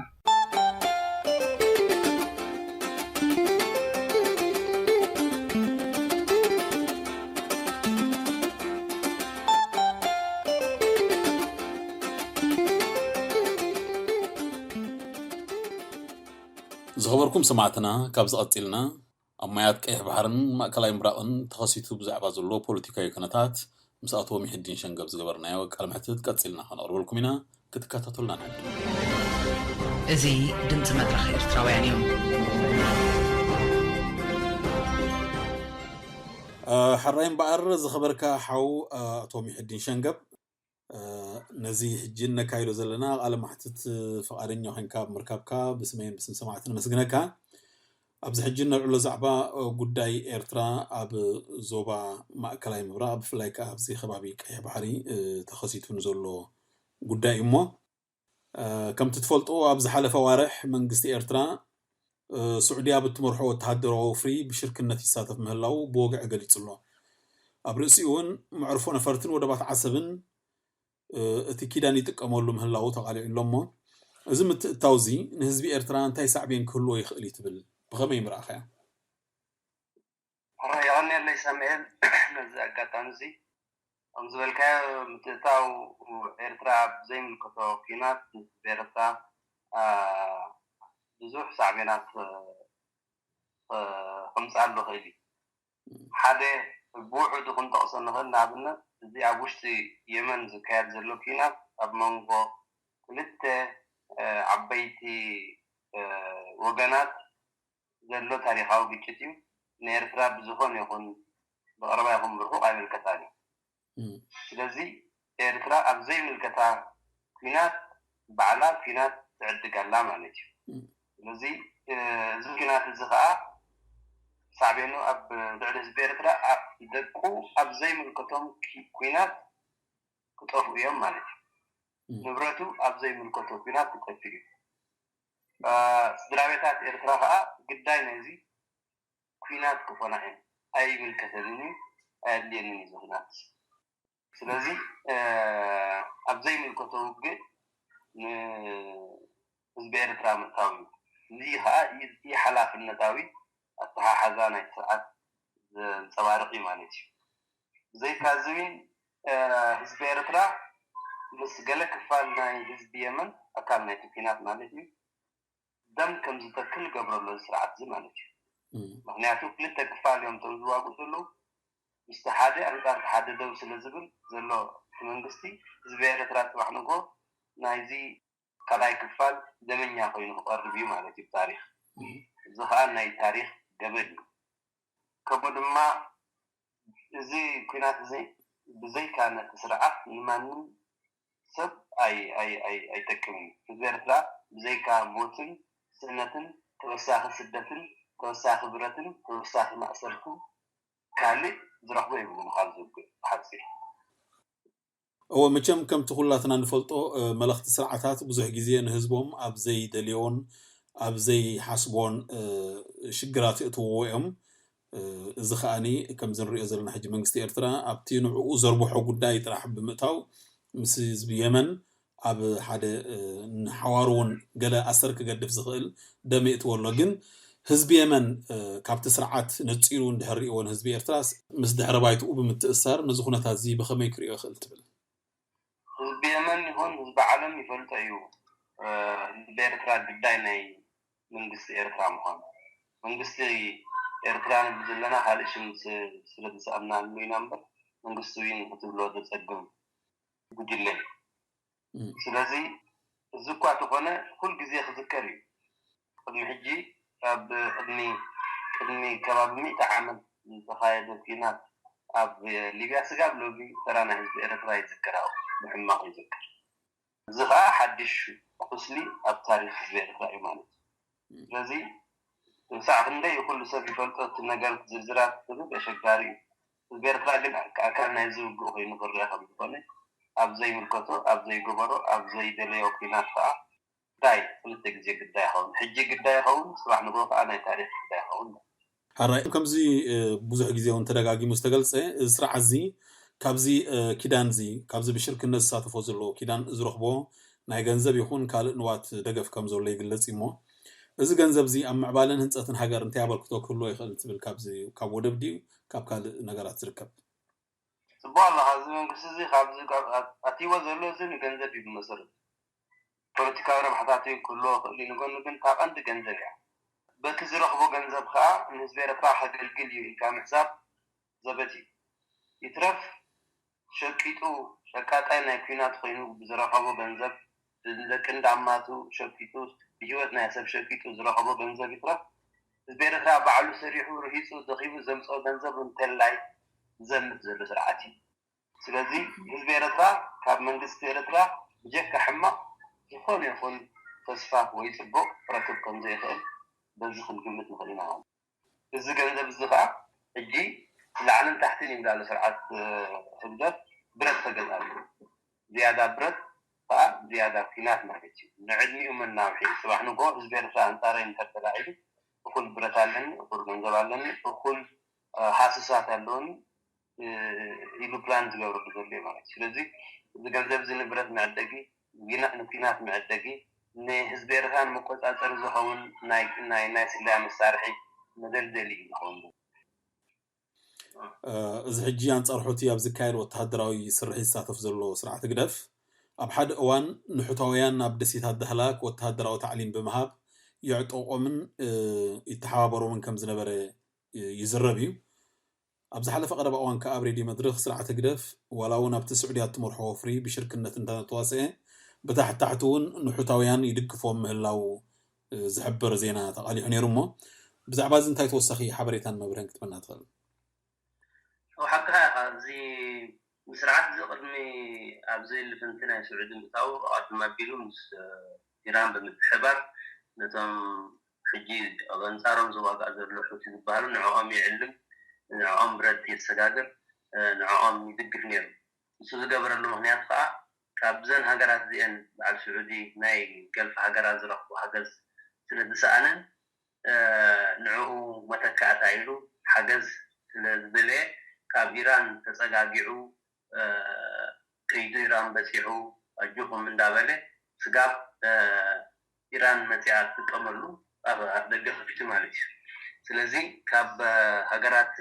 ዝኸበርኩም ሰማዕትና፣ ካብ ዝቐጺልና ኣብ ማያት ቀይሕ ባሕርን ማእከላይ ምብራቕን ተኸሲቱ ብዛዕባ ዘሎ ፖለቲካዊ ኩነታት ምስ ኣቶ ሚሕዲን ሸንገብ ዝገበርናዮ ቃለ መሕትት ቀጺልና ከነቕርበልኩም ኢና። ክትከታተሉና ንዕድም። እዚ ድምፂ መድረኽ ኤርትራውያን እዩ። እ፣ ሕራይ እምበኣር ዝኸበርካ ሓው፣ እ፣ ኣቶ ሚሕዲን ሸንገብ፣ እ፣ ነዚ ሕጂ እነካይዶ ዘለና ቃለ መሕትት ፍቓደኛ ኮይንካ ብምርካብካ ብስመይን ብስም ሰማዕቲ ነመስግነካ። ኣብዚ ሕጂ እነልዕሎ ዛዕባ፣ እ፣ ጉዳይ ኤርትራ ኣብ ዞባ ማእከላይ ምብራቕ፣ ብፍላይ ከኣ ኣብዚ ከባቢ ቀይሕ ባሕሪ፣ እ፣ ተኸሲቱ ንዘሎ ጉዳይ እዩ እሞ፣ እ፣ ከምቲ ትፈልጦ ኣብ ዝሓለፈ ኣዋርሕ መንግስቲ ኤርትራ፣ እ፣ ስዑድያ ብትመርሖ ወተሃደራዊ ወፍሪ ብሽርክነት ይሳተፍ ምህላዉ ብወግዒ ገሊጹ ኣሎ። ኣብ ርእሲኡ እውን መዕርፎ ነፈርትን ወደባት ዓሰብን፣ እ፣ እቲ ኪዳን ይጥቀመሉ ምህላዉ ተቓሊዑ ኣሎ እሞ፣ እዚ ምትእትታው እዚ ንህዝቢ ኤርትራ እንታይ ሳዕቤን ክህልዎ ይኽእል እዩ ትብል? ብኸመይ ምረኣኻያ? ሕራይ የቐንየለይ ሳሙኤል፣ ነዚ ኣጋጣሚ እዚ። ከም ዝበልካዮ፣ ምትእትታው ኤርትራ ኣብ ዘይምልከቶ ኲናት ንህዝቢ ኤርትራ፣ ኣ፣ ብዙሕ ሳዕቤናት፣ እ፣ ከምጽኣሉ ይኽእል እዩ። ሓደ ብውሑዱ ክንጠቕሶ ንኽእል፣ ንኣብነት፣ እዚ ኣብ ውሽጢ የመን ዝካየድ ዘሎ ኲናት ኣብ መንጎ ክልተ፣ እ፣ ዓበይቲ፣ እ፣ ወገናት ዘሎ ታሪኻዊ ግጭት እዩ። ንኤርትራ ብዝኾነ ይኹን ብቐረባ ይኹን ብርሑቕ ኣይምልከታን እዩ። እም። ስለዚ ኤርትራ ኣብ ዘይምልከታ ኲናት ባዕላ ኲናት ትዕድግ ኣላ ማለት እዩ። እም። ስለዚ፣ እ፣ እዚ ኲናት እዚ ኸኣ ሳዕቤኑ ኣብ ልዕሊ ህዝቢ ኤርትራ፣ ኣብ ደቁ ኣብ ዘይምልከቶም ኲ-፣ ኲናት ክጠፍኡ እዮም ማለት እዩ። እም። ንብረቱ ኣብ ዘይምልከቶ ኲናት ክጠፍእ እዩ። እ፣ ስድራ ቤታት ኤርትራ ኸኣ ግዳይ ናይዚ ኲናት ክኾና እየን። ኣይምልከተንን እዩ፣ ኣየድልየንን እዩ እዚ ኲናት። ስለዚ፣ እ፣ ኣብ ዘይምልከቶ ውግእ ንህዝቢ ኤርትራ ምእታው እዩ። እዚ ኸኣ ኢ-፣ ኢሓላፍነታዊ ኣተሓሕዛ ናይቲ ስርዓት ዘንጸባርቕ እዩ ማለት እዩ። ብዘይካዚ እውን፣ እ፣ ህዝቢ ኤርትራ ምስ ገለ ክፋል ናይ ህዝቢ የመን፣ ኣካል ናይቲ ኲናት ማለት እዩ፣ ደም ከም ዝተክል ገብሮ ኣሎ እዚ ስርዓት እዚ ማለት እዩ። እም። ምኽንያቱ ክልተ ክፋል እዮም እቶም ዝዋግኡ ዘለዉ። ምስቲ ሓደ ኣንጻር እቲ ሓደ ደው ስለ ዝብል ዘሎ እቲ መንግስቲ፣ ህዝቢ ኤርትራ ጽባሕ ንግሆ ናይዚ ካልኣይ ክፋል ደመኛ ኮይኑ ክቐርብ እዩ ማለት እዩ ብታሪኽ። እም። እዚ ኸኣ ናይ ታሪኽ ገበን እዩ። ከምኡ ድማ እዚ ኲናት እዚ ብዘይካ ነቲ ስርዓት ንማንም ሰብ ኣይ-፣ ኣይ-፣ ኣይ-፣ ኣይጠቅምን እዩ። ህዝቢ ኤርትራ ብዘይካ ሞትን ስእነትን ተወሳኺ ስደትን ተወሳኺ ብረትን ተወሳኺ ማእሰርትን ካልእ ዝረኽቦ የብሉን። ካብ ዝውግእ ብሓፂር እወ፣ መቸም ከምቲ ኩላትና ንፈልጦ መለኽቲ ስርዓታት ብዙሕ ግዜ ንህዝቦም ኣብ ዘይደልዮን ኣብ ዘይሓስቦን ሽግራት የእትውዎ እዮም። እዚ ከዓኒ ከምዚ ንሪኦ ዘለና ሕጂ መንግስቲ ኤርትራ ኣብቲ ንዕኡ ዘርብሖ ጉዳይ ጥራሕ ብምእታው ምስ ህዝቢ የመን ኣብ ሓደ ንሓዋሩ እውን ገለ ኣሰር ክገድፍ ዝኽእል ደም የእትዎ ኣሎ። ግን ህዝቢ የመን ካብቲ ስርዓት ነፂሉ እንድሕር ሪእዎ ንህዝቢ ኤርትራ ምስ ድሕረ ባይትኡ ብምትእሳር ነዚ ኩነታት እዚ ብኸመይ ክሪኦ ይኽእል ትብል? ህዝቢ የመን ይኹን ህዝቢ ዓለም ይፈልጦ እዩ ህዝቢ ኤርትራ ግዳይ ናይ መንግስቲ ኤርትራ ምዃኑ። መንግስቲ ኤርትራ ንብል ዘለና ካልእ ሽም ስለ ዝሰኣና ኣሎ ኢና እምበር መንግስቲ ዊን ክትብሎ ዘጸግም ጉጅለ እዩ። ስለዚ እዚ እኳ ተኾነ ኩል ግዜ ክዝከር እዩ። ቅድሚ ሕጂ ኣብ ቅድሚ ቅድሚ ከባቢ ሚእቲ ዓመት ዝተኻየደ ኲናት ኣብ ሊብያ ስጋብ ሎሚ ተራ ናይ ህዝቢ ኤርትራ ይዝከር ኣብኡ ብሕማቕ ይዝከር። እዚ ኸዓ ሓድሽ ቁስሊ ኣብ ታሪኽ ህዝቢ ኤርትራ እዩ ማለት እዩ። ስለዚ ክሳዕ ክንደይ ኩሉ ሰብ ይፈልጦ እቲ ነገር ዝርዝራት ክትብል ኣሸጋሪ እዩ። ህዝቢ ኤርትራ ግን ኣካል ናይዚ ውግእ ኮይኑ ክረአ ከም ዝኾነ ኣብ ዘይምልከቶ ኣብ ዘይገበሮ ኣብ ዘይደለዮ ኲናት ኸዓ እንታይ ክልተ ግዜ ግዳ ይኸውን፣ ሕጂ ግዳ ይኸውን፣ ጽባሕ ንግሆ ከኣ ናይ ታሪኽ ግዳ ይኸውን። ሓራይ ከምዚ ብዙሕ ግዜ እውን ተደጋጊሙ ዝተገልጸ እዚ ስርዓት እዚ ካብዚ ኪዳን እዚ ካብዚ ብሽርክነት ዝሳተፎ ዘለዎ ኪዳን ዝረኽቦ ናይ ገንዘብ ይኹን ካልእ ንዋት ደገፍ ከም ዘሎ ይግለጽ እዩ እሞ እዚ ገንዘብ እዚ ኣብ ምዕባለን ህንጸትን ሃገር እንታይ ኣበርክቶ ክህልዎ ይኽእል ትብል? ካብዚ ካብ ወደብ ድዩ ካብ ካልእ ነገራት ዝርከብ? ጽቡቕ ኣለኻ። እዚ መንግስቲ እዚ ካብዚ ካብ ኣትይዎ ዘሎ እዚ ንገንዘብ እዩ ብመሰረቱ። ፖለቲካዊ ረብሓታት እውን ክህልዎ ይኽእል እዩ። ንጎኒ ግን እታ ቀንዲ ገንዘብ እያ። በቲ ዝረኽቦ ገንዘብ ከኣ ንህዝቢ ኤርትራ ከገልግል እዩ ኢልካ ምሕሳብ ዘበት እዩ። ይትረፍ ሸቂጡ ሸቃጣይ ናይ ኲናት ኮይኑ ብዝረኸቦ ገንዘብ ንደቂ እንዳማቱ ሸቂጡ ብህይወት ናይ ሰብ ሸቂጡ ዝረኸቦ ገንዘብ ይትረፍ ህዝቢ ኤርትራ ባዕሉ ሰሪሑ ርሂፁ ደኺሙ ዘምፅኦ ገንዘብ እንተላይ ዘምት ዘሎ ስርዓት እዩ። ስለዚ ህዝቢ ኤርትራ ካብ መንግስቲ ኤርትራ ብጀካ ሕማቕ ዝኾነ ይኹን ተስፋ ወይ ፅቡቕ ክረክብ ከም ዘይኽእል በዚ ክንግምት ንኽእል ኢና ማለት እዩ። እዚ ገንዘብ እዚ ከዓ ሕጂ ላዕልን ታሕትን እዩ እንዳለ ስርዓት ህግደፍ ብረት ከገዝኣሉ ዝያዳ ብረት ከዓ ዝያዳ ኲናት ማለት እዩ። ንዕድሚኡ መናውሒ ፅባሕ ንጎ ህዝቢ ኤርትራ ኣንፃረይ እንተተላዒሉ እኹል ብረት ኣለኒ፣ እኹል ገንዘብ ኣለኒ፣ እኹል ሃስሳት ኣለውኒ ኢሉ ፕላን ዝገብረሉ ዘሎ እዩ ማለት እዩ። ስለዚ እዚ ገንዘብ እዚ ንብረት መዕደጊ፣ ንኲናት መዕደጊ፣ ንህዝቢ ኤርትራ ንመቆፃፀሪ ዝኸውን ናይ ናይ ናይ ስለያ መሳርሒ መደልደሊ እዩ ዝኸውን። እዚ ሕጂ ኣንጻር ሑቲ ኣብ ዝካየድ ወተሃደራዊ ስርሒት ዝሳተፍ ዘሎ ስርዓት ህግደፍ ኣብ ሓደ እዋን ንሑታውያን ናብ ደሴታት ዳህላክ ወተሃደራዊ ታዕሊም ብምሃብ የዕጠቖምን ይተሓባበሮምን ከም ዝነበረ ይዝረብ እዩ። ኣብ ዝሓለፈ ቀረባ እዋን ከኣ ኣብ ሬድዮ መድረኽ ስርዓት ህግደፍ ዋላ እውን ኣብቲ ስዑድያ እትመርሖ ወፍሪ ብሽርክነት እንዳተዋስአ ብታሕቲ ታሕቲ እውን ንሑታውያን ይድግፎም ምህላው ዝሕብር ዜና ተቓሊሑ ነይሩ እሞ ብዛዕባ እዚ እንታይ ተወሳኺ ሓበሬታን መብርህን ክትበና ትኽእል? ሓቅኻ ኢኻ። እዚ ስርዓት እዚ ቅድሚ ኣብዚ ልፍንቲ ናይ ስዑዲ ምእታዉ ኣቐድም ኣቢሉ ምስ ኢራን ብምትሕባር ነቶም ሕጂ ኣብ ኣንጻሮም ዝዋጋእ ዘሎ ሑቲ ዝበሃሉ ንዕኦም ይዕልም፣ ንዕኦም ብረት የሰጋግር፣ ንዕኦም ይድግፍ ነይሩ። ንሱ ዝገበረሉ ምኽንያት ከዓ ካብዘን ሃገራት እዚአን በዓል ስዑዲ ናይ ገልፍ ሃገራት ዝረኽቡ ሓገዝ ስለ ዝሰኣነን ንዕኡ መተካእታ ኢሉ ሓገዝ ስለ ዝደለየ ካብ ኢራን ተፀጋጊዑ ከይዱ ኢራን በፂሑ ኣጆኹም እንዳበለ ስጋብ ኢራን መፂኣ ትጥቀመሉ ኣብ ደገ ከፊቱ ማለት እዩ። ስለዚ ካብ ሃገራት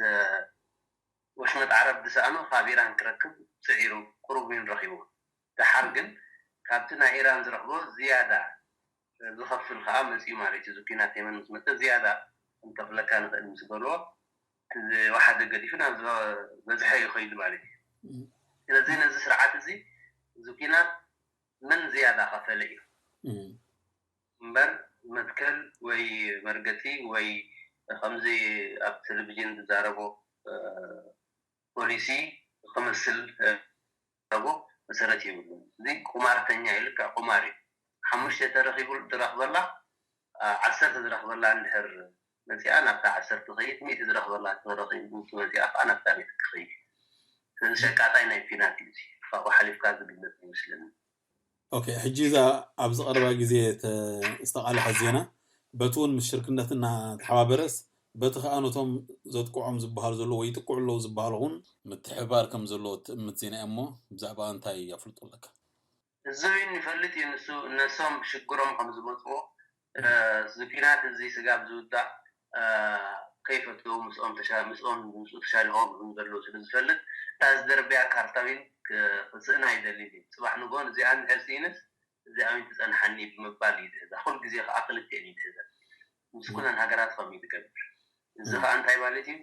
ወሽመጥ ዓረብ ዝሰኣኖ ካብ ኢራን ክረክብ ፅዒሩ ቁሩብ እውን ረኺቡ። ደሓር ግን ካብቲ ናይ ኢራን ዝረኽቦ ዝያዳ ዝኸፍል ከዓ መፂኡ ማለት እዩ። እዚ ኲናት የመን ምስ መፀ ዝያዳ ክንከፍለካ ንኽእል ምስ በልዎ እቲ ዝወሓደ ገዲፉ ናብ ዝበዝሐ እዩ ከይዱ ማለት እዩ። ስለዚ ነዚ ስርዓት እዚ እዚ ኲናት መን ዝያዳ ከፈለ እዩ እምበር መትከል ወይ መርገፂ ወይ ከምዚ ኣብ ቴሌቪዥን ዝዛረቦ ፖሊሲ ክመስል ዝዛረቦ መሰረት የብሉን። እዚ ቁማርተኛ እዩ፣ ልክዕ ቁማር እዩ። ሓሙሽተ ተረኺቡ ትረኽበላ ዓሰርተ ዝረኽበላ እንድሕር መፂኣ ናብታ ዓሰርተ ትኸይድ፣ ሚእቲ ዝረኽበላ ተረኺቡ መፂኣ ከዓ ናብታ ሚእቲ ትኸይድ። ስለዚ ሸቃጣይ ናይ ኲናት እዩ። ካብኡ ሓሊፍካ ዝግለፅ ይመስለኒ። ኦኬ፣ ሕጂ እዛ ኣብዚ ቀረባ ግዜ ዝተቃለሐት ዜና በቲ እውን ምስ ሽርክነት እናተሓባበረስ በቲ ከዓ ነቶም ዘጥቅዖም ዝበሃሉ ዘሎ ወይ ይጥቅዑ ኣለዉ ዝበሃሉ እውን ምትሕባር ከም ዘለዎ ትእምት ዜና እሞ ብዛዕባ እንታይ ኣፍልጦ ኣለካ? እዚ እውን ይፈልጥ እዩ ንሱ ነሶም ብሽግሮም ከም ዝመፅዎ እዚ ኲናት እዚ ስጋብ ዝውዳእ ከይፈትው ምስኦም ምስኦም ምስኡ ተሻሪኮም ዘለዉ ስለ ዝፈልጥ እታ ዝደርብያ ካርታ እውን ክስእና ይደሊ እዩ። ፅባሕ ንግሆ እዚኣ እንድሕር ስኢነስ እዚኣ እውን ትፀንሓኒ ብምባል እዩ ዝሕዛ። ኩል ግዜ ከዓ ክልቲኤን እዩ ዝሕዘን ምስ ኩለን ሃገራት ከም እዩ ዝገብር። እዚ ከዓ እንታይ ማለት እዩ?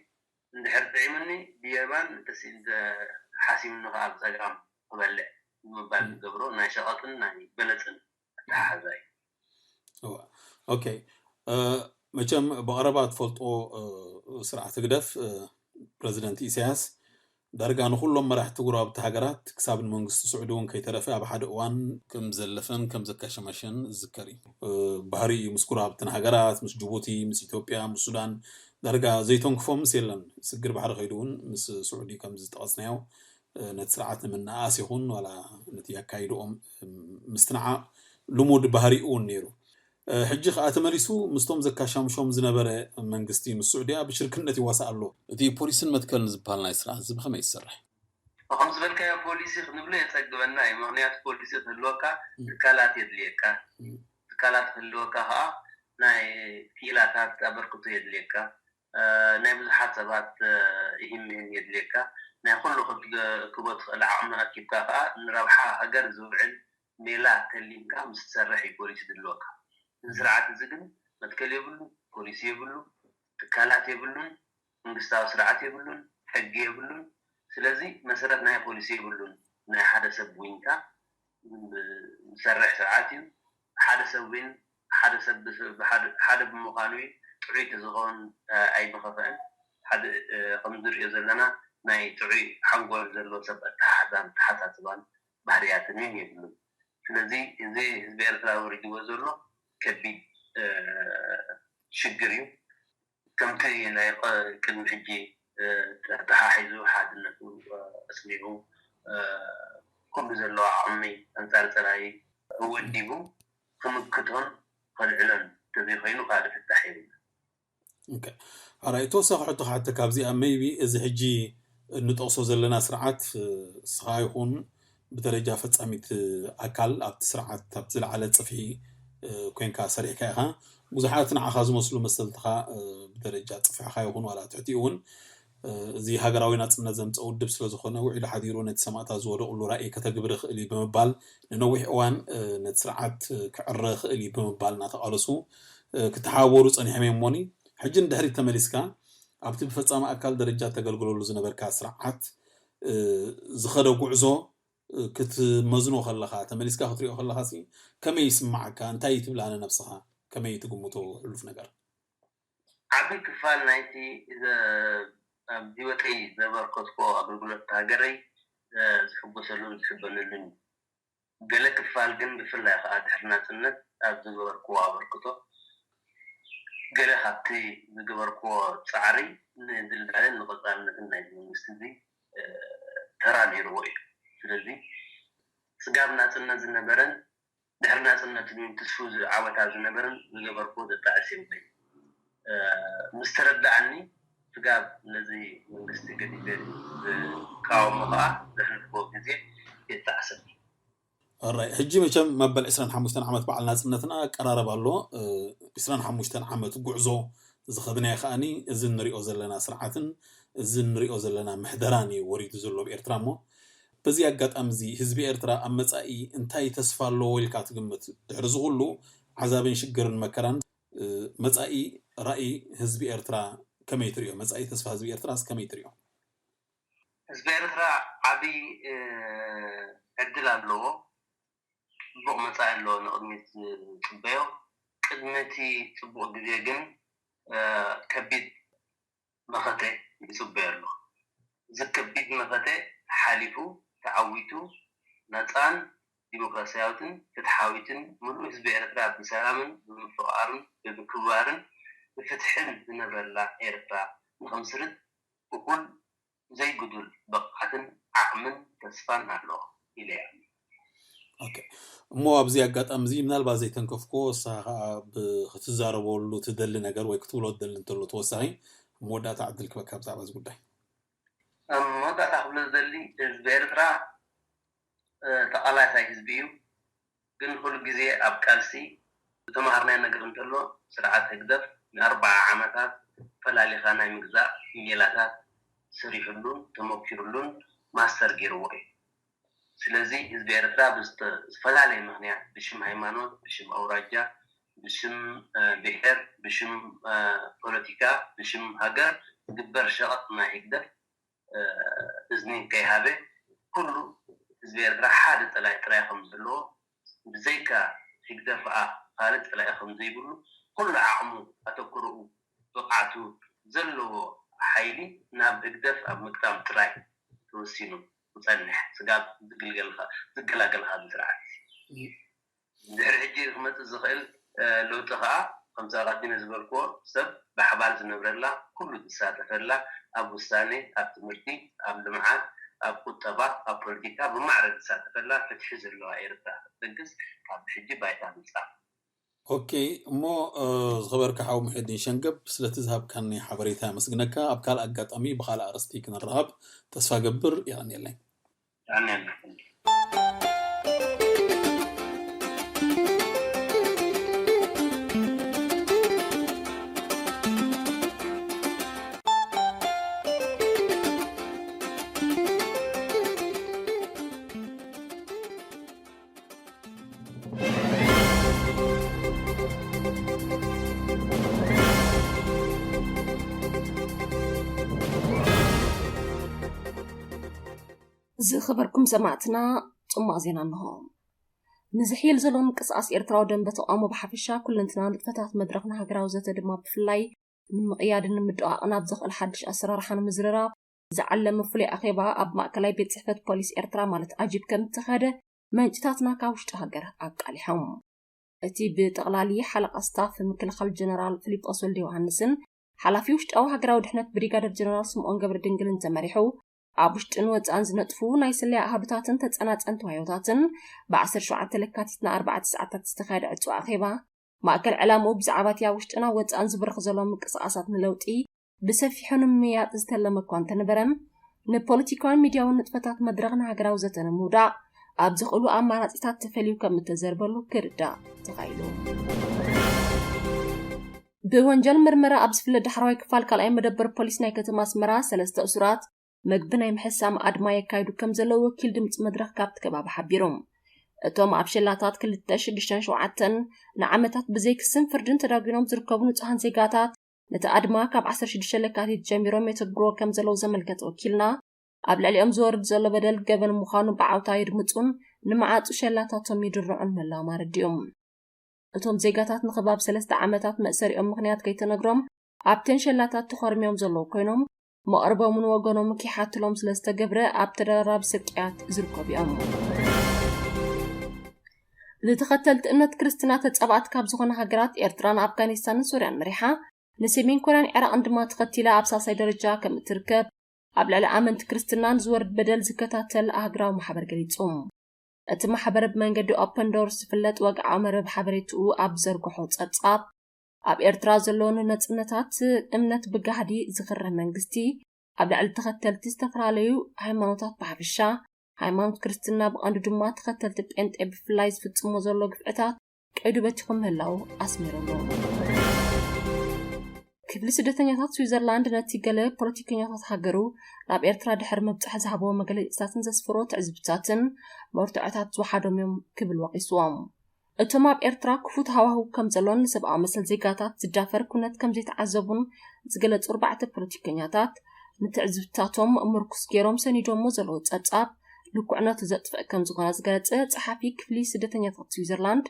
እንድሕር ጥዒምኒ ብየማን ሓሲምኒ ከዓ ብፀጋም ክበልዕ ብምባል ዝገብሮ ናይ ሸቐጥን ናይ በለፅን ኣተሓሕዛ እዩ። ኦኬ፣ መቸም ብቐረባ ትፈልጦ ስርዓት ህግደፍ ፕረዚደንት ኢሳያስ ዳርጋ ንኩሎም መራሕቲ ጎረባብቲ ሃገራት ክሳብ ንመንግስቲ ስዑዲ እውን ከይተረፈ ኣብ ሓደ እዋን ከም ዘለፈን ከም ዘካሸመሸን ዝዝከር እዩ። ባህሪ እዩ ምስ ጎረባብትን ሃገራት ምስ ጅቡቲ ምስ ኢትዮጵያ ምስ ሱዳን ዳርጋ ዘይተንክፎ ምስ የለን። ስግር ባሕሪ ከይዱ እውን ምስ ስዑዲ ከም ዝጠቐስናዮ ነቲ ስርዓት ንምንኣስ ይኹን ዋላ ነቲ ኣካይድኦም ምስትንዓቕ ልሙድ ባህሪኡ እውን ነይሩ። ሕጂ ከዓ ተመሊሱ ምስቶም ዘካሻምሾም ዝነበረ መንግስቲ ምስ ስዑድያ ብሽርክነት ይዋሳእ ኣሎ። እቲ ፖሊስን መትከልን ዝበሃል ናይ ስርዓት እዚ ብኸመይ ይሰርሕ? ከም ዝበልካዮ ፖሊሲ ክንብሎ የፀግበና እዩ። ምክንያቱ ፖሊሲ ክህልወካ ትካላት የድልየካ። ትካላት ክህልወካ ከዓ ናይ ክኢላታት ኣበርክቶ የድልየካ። ናይ ብዙሓት ሰባት ይህምህን የድልየካ። ናይ ኩሉ ክትክቦ ትኽእል ዓቕሚ ኣኪብካ ከዓ ንረብሓ ሃገር ዝውዕል ሜላ ተሊምካ ምስ ትሰርሕ እዩ ፖሊሲ ዝድልወካ። እዚ ስርዓት እዚ ግን መትከል የብሉ፣ ፖሊሲ የብሉ፣ ትካላት የብሉን፣ መንግስታዊ ስርዓት የብሉን፣ ሕጊ የብሉን። ስለዚ መሰረት ናይ ፖሊሲ የብሉን። ናይ ሓደ ሰብ ዊንታ ዝሰርሕ ስርዓት እዩ። ሓደ ሰብ ዊን ሓደ ሰብ ሓደ ብምዃኑ ጥዑይ ተዝኸውን ኣይምኸፍአን። ከም ዝሪኦ ዘለና ናይ ጥዑይ ሓንጎል ዘለዎ ሰብ ኣተሓሕዛን ተሓሳስባን ባህርያትን እውን የብሉን። ስለዚ እዚ ህዝቢ ኤርትራ ወሪድዎ ዘሎ ከቢድ ሽግር እዩ። ከምቲ ናይ ቅድሚ ሕጂ ተተሓሒዙ ሓድነቱ ኣስኒዑ ኩሉ ዘለዎ ዓቕሚ ኣንፃር ፀላኢ ወዲቡ ክምክቶን ከልዕሎን ተዘይኮይኑ ካልእ ፍታሕ የብሉን። ኣራይ ተወሳኺ ሕቶ ክሓተካ ኣብዚኣ maybe እዚ ሕጂ እንጠቕሶ ዘለና ስርዓት እስኻ ይኹን ብደረጃ ፈፃሚት ኣካል ኣብቲ ስርዓት ኣብቲ ዝለዓለ ፅፍሒ ኮይንካ ሰሪሕካ ኢኻ። ብዙሓት ንዓኻ ዝመስሉ መሰልትኻ ብደረጃ ፅፍሕኻ ይኹን ዋላ ትሕቲኡ እውን እዚ ሃገራዊ ናፅነት ዘምፀ ውድብ ስለዝኾነ ውዒሉ ሓዲሩ ነቲ ሰማእታት ዝወደቕሉ ራእይ ከተግብር ይኽእል እዩ ብምባል ንነዊሕ እዋን ነቲ ስርዓት ክዕረ ይኽእል እዩ ብምባል እናተቓለሱ ክተሓባበሩ ፀኒሖም እዮም እሞኒ ሕጂ ንድሕሪት ተመሊስካ ኣብቲ ብፈፃሚ ኣካል ደረጃ ተገልግለሉ ዝነበርካ ስርዓት ዝኸደ ጉዕዞ ክትመዝኖ ከለኻ ተመሊስካ ክትሪኦ ከለኻ ከመይ ይስምዓካ? እንታይ ትብላ ንነብስኻ? ከመይ ትግምቶ ሕሉፍ ነገር? ዓቢ ክፋል ናይቲ ኣብ ህይወተይ ዘበርከትኮ ኣገልግሎት ሃገረይ ዝሕጎሰሉን ዝሕበነሉን እዩ። ገለ ክፋል ግን ብፍላይ ከዓ ድሕሪ ናፅነት ኣብ ዝገበርክዎ ኣበርክቶ ገለ ካብቲ ዝገበርክዎ ፃዕሪ ንድልዳለን ንቐፃልነትን ናይዚ መንግስቲ እዚ ተራ ነይርዎ እዩ። ስለዚ ስጋብ ናፅነት ዝነበረን ድሕሪ ናፅነት እውን ትስፉ ዓወታት ዝነበረን ዝገበርክዎ ዘጣዕስ የብለይን። ምስ ተረድኣኒ ስጋብ ነዚ መንግስቲ ገዲፈ ዝቃወሞ ከዓ ዘሕለፍክዎ ግዜ የጣዕሰኒ። ሕጂ መቸም መበል ዕስራን ሓሙሽተን ዓመት በዓል ናፅነትና ቀራረብ ኣሎ። ዕስራን ሓሙሽተን ዓመት ጉዕዞ ዝኸድናዮ ከዓኒ እዚ እንሪኦ ዘለና ስርዓትን እዚ እንሪኦ ዘለና ምሕደራን እዩ ወሪዱ ዘሎ ኣብ ኤርትራ። እሞ በዚ ኣጋጣሚ እዚ ህዝቢ ኤርትራ ኣብ መፃኢ እንታይ ተስፋ ኣለዎ ኢልካ ትግምት? ድሕሪ እዚ ኩሉ ዓዛብን ሽግርን መከራን መፃኢ ራእይ ህዝቢ ኤርትራ ከመይ ትሪኦ? መፃኢ ተስፋ ህዝቢ ኤርትራስ ከመይ ትሪኦ? ህዝቢ ኤርትራ ዓብይ ዕድል ኣለዎ። ፅቡቕ መፃኢ ኣለዎ ንቕድሚት ዝፅበዮ። ቅድሚ እቲ ፅቡቕ ግዜ ግን ከቢድ መኸተ ይፅበዮ ኣሎ። እዚ ከቢድ መኸተ ሓሊፉ ተዓዊቱ ነፃን ዲሞክራሲያዊትን ፍትሓዊትን፣ ምሉእ ህዝቢ ኤርትራ ብሰላምን ብምፍቓርን ብምክብባርን ብፍትሕን ዝነብረላ ኤርትራ ንኽምስርት እኹል ዘይጉዱል ብቕዓትን ዓቕምን ተስፋን ኣሎ ኢለ እየ። እሞ ኣብዚ ኣጋጣሚ እዚ ምናልባት ዘይተንከፍኮ ንስኻ ከዓ ክትዛረበሉ ትደሊ ነገር ወይ ክትብሎ ትደሊ እንተሎ ተወሳኺ መወዳእታ ዕድል ክበካ ብዛዕባ እዚ ጉዳይ። መወዳእታ ክብሎ ዝደሊ ህዝቢ ኤርትራ ተቓላሳይ ህዝቢ እዩ። ግን ኩሉ ግዜ ኣብ ቃልሲ ዝተማሃርናዮ ነገር እንተሎ ስርዓት ህግደፍ ንኣርባዓ ዓመታት ፈላሊኻ ናይ ምግዛእ ሜላታት ሰሪሕሉን ተመኪርሉን ማስተር ገይርዎ እዩ። ስለዚ ህዝቢ ኤርትራ ብዝተፈላለየ ምክንያት ብሽም ሃይማኖት፣ ብሽም ኣውራጃ፣ ብሽም ብሔር፣ ብሽም ፖለቲካ፣ ብሽም ሃገር ዝግበር ሸቐጥ ናይ ህግደፍ እዝኒ ከይሃበ ኩሉ ህዝቢ ኤርትራ ሓደ ጸላኢ ጥራይ ከም ዘለዎ ብዘይካ ህግደፍ ከዓ ካልእ ጸላኢ ከም ዘይብሉ ኩሉ ዓቕሙ ኣተኩርኡ ብቕዓቱ ዘለዎ ሓይሊ ናብ ህግደፍ ኣብ ምቅጣም ጥራይ ተወሲኑ ክጸንሕ ስጋብ ዝግልገልካ ዝገላገልካ ስርዓት ድሕሪ ሕጂ ክመፅእ ዝኽእል ለውጢ ከዓ ከምቲ ኣቐዲመ ዝበልክዎ ሰብ ብሓባር ዝነብረላ ኩሉ ዝሳተፈላ ኣብ ውሳኔ ኣብ ትምህርቲ ኣብ ልምዓት ኣብ ቁጠባ ኣብ ፖለቲካ ብማዕረ ዝሳተፈላ ፍትሒ ዘለዋ ኤርትራ ክትበግስ ካብ ሕጂ ባይታ ምፃእ። ኦኬ እሞ ዝኸበርካ ሓው ሙሒዲን ሸንገብ ስለቲ ዝሃብካኒ ሓበሬታ ኣመስግነካ። ኣብ ካልእ ኣጋጣሚ ብኻልእ ኣርእስቲ ክንራኸብ ተስፋ ገብር። የቐንየለይ። ዝኸበርኩም ሰማዕትና፣ ጽማቕ ዜና እንሆ። ንዝሕይል ዘሎ ምንቅስቓስ ኤርትራዊ ደንበ ተቓውሞ ብሓፈሻ፣ ኩለንትና ንጥፈታት መድረኽ ንሃገራዊ ዘተ ድማ ብፍላይ ንምቕያድን ንምድቓቕን ኣብ ዘኽእል ሓድሽ ኣሰራርሓ ንምዝርራብ ዝዓለመ ፍሉይ ኣኼባ ኣብ ማእከላይ ቤት ጽሕፈት ፖሊስ ኤርትራ ማለት ኣጂፕ ከም እተኻየደ መንጭታትና ካብ ውሽጢ ሃገር ኣቃሊሖም። እቲ ብጠቕላሊ ሓለቓ ስታፍ ምክልኻል ጀነራል ፊሊጶስ ወልደዮሃንስን ሓላፊ ውሽጣዊ ሃገራዊ ድሕነት ብሪጋደር ጀነራል ስምኦን ገብረድንግልን ተመሪሑ ኣብ ውሽጥን ወጻእን ዝነጥፉ ናይ ስለያ ኣሃዱታትን ተጸናጸንቲ ዋዮታትን ብ17 ለካቲት ን4 ሰዓታት ዝተኻየደ ዕጹ ኣኼባ ማእከል ዕላምኡ ብዛዕባ እቲ ኣብ ውሽጥን ኣብ ወጻእን ዝብርኽ ዘሎ ምንቅስቓሳት ንለውጢ ብሰፊሑ ንምምይያጥ ዝተለመ እኳ እንተነበረ ንፖለቲካውን ሚድያውን ንጥፈታት መድረኽ ንሃገራዊ ዘተ ንምውዳቕ ኣብ ዝኽእሉ ኣማራጺታት ተፈልዩ ከም እተዘርበሉ ክርዳእ ተኻኢሉ። ብወንጀል ምርመራ ኣብ ዝፍለጥ ዳሕረዋይ ክፋል ካልኣይ መደበር ፖሊስ ናይ ከተማ ኣስመራ ሰለስተ እሱራት መግቢ ናይ ምሕሳም ኣድማ የካይዱ ከም ዘለዉ ወኪል ድምፂ መድረኽ ካብቲ ከባቢ ሓቢሩ። እቶም ኣብ ሸላታት ክልተ ሽዱሽተን ሸውዓተን ንዓመታት ብዘይ ክስን ፍርድን ተዳጒኖም ዝርከቡ ንጹሃን ዜጋታት ነቲ ኣድማ ካብ ዓሰርተ ሽዱሽተ ለካቲት ጀሚሮም የትግብርዎ ከም ዘለዉ ዘመልከተ ወኪልና ኣብ ልዕሊኦም ዝወርድ ዘሎ በደል ገበን ምዃኑ ብዓውታ የድምፁን ንመዓፁ ሸላታቶም ይድርዑን ምህላዎም ኣረዲኡ። እቶም ዜጋታት ንኽባብ ሰለስተ ዓመታት መእሰሪኦም ምኽንያት ከይተነግሮም ኣብተን ሸላታት ተኾርምዮም ዘለዉ ኮይኖም መቕርቦምን ወገኖምን ከይሓትሎም ስለዝተገብረ ኣብ ተደራራቢ ስቅያት ዝርከቡ እዮም። ንተኸተልቲ እምነት ክርስትና ተጻባእቲ ካብ ዝኾነ ሃገራት ኤርትራን ኣፍጋኒስታንን ሶርያን መሪሓ ንሰሜን ኮርያን ዒራቕን ድማ ተኸቲላ ኣብ ሳልሳይ ደረጃ ከም እትርከብ ኣብ ልዕሊ ኣመንቲ ክርስትና ንዝወርድ በደል ዝከታተል ኣህግራዊ ማሕበር ገሊጹ። እቲ ማሕበር ብመንገዲ ኦፐን ዶርስ ዝፍለጥ ወግዓዊ መርበብ ሓበሬትኡ ኣብ ዝዘርግሖ ጸብጻብ ኣብ ኤርትራ ዘሎ ንነጽነታት እምነት ብጋህዲ ዝኽረ መንግስቲ ኣብ ልዕሊ ተኸተልቲ ዝተፈላለዩ ሃይማኖታት ብሓፈሻ ሃይማኖት ክርስትና ብቐንዱ ድማ ተኸተልቲ ጴንጤ ብፍላይ ዝፍጽሞ ዘሎ ግፍዕታት ቀይዱ በቲኹ ምህላው ኣስሚሩሉ። ክፍሊ ስደተኛታት ስዊዘርላንድ ነቲ ገለ ፖለቲከኛታት ሃገሩ ናብ ኤርትራ ድሕሪ ምብጻሕ ዝሃብዎ መግለጺታትን ዘስፈሮ ትዕዝብትታትን መርትዖታት ዝወሓዶም እዮም ክብል ወቒስዎም። እቶም ኣብ ኤርትራ ክፉት ሃዋህው ከም ዘሎን ንሰብኣዊ መሰል ዜጋታት ዝዳፈር ኩነት ከም ዘይተዓዘቡን ዝገለጹ ኣርባዕተ ፖለቲከኛታት ንትዕዝብትታቶም ምርኩስ ገይሮም ሰኒዶሞ ዘለዉ ጸብጻብ ልኩዕነቱ ዘጥፍእ ከም ዝኾነ ዝገለጸ ጸሓፊ ክፍሊ ስደተኛታት ስዊዘርላንድ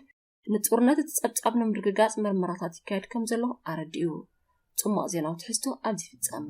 ንጽሩነት እቲ ጸብጻብ ንምርግጋጽ መርመራታት ይካየድ ከም ዘሎ ኣረዲኡ። ጽማቕ ዜናዊ ትሕዝቶ ኣብዚ ይፍጸም።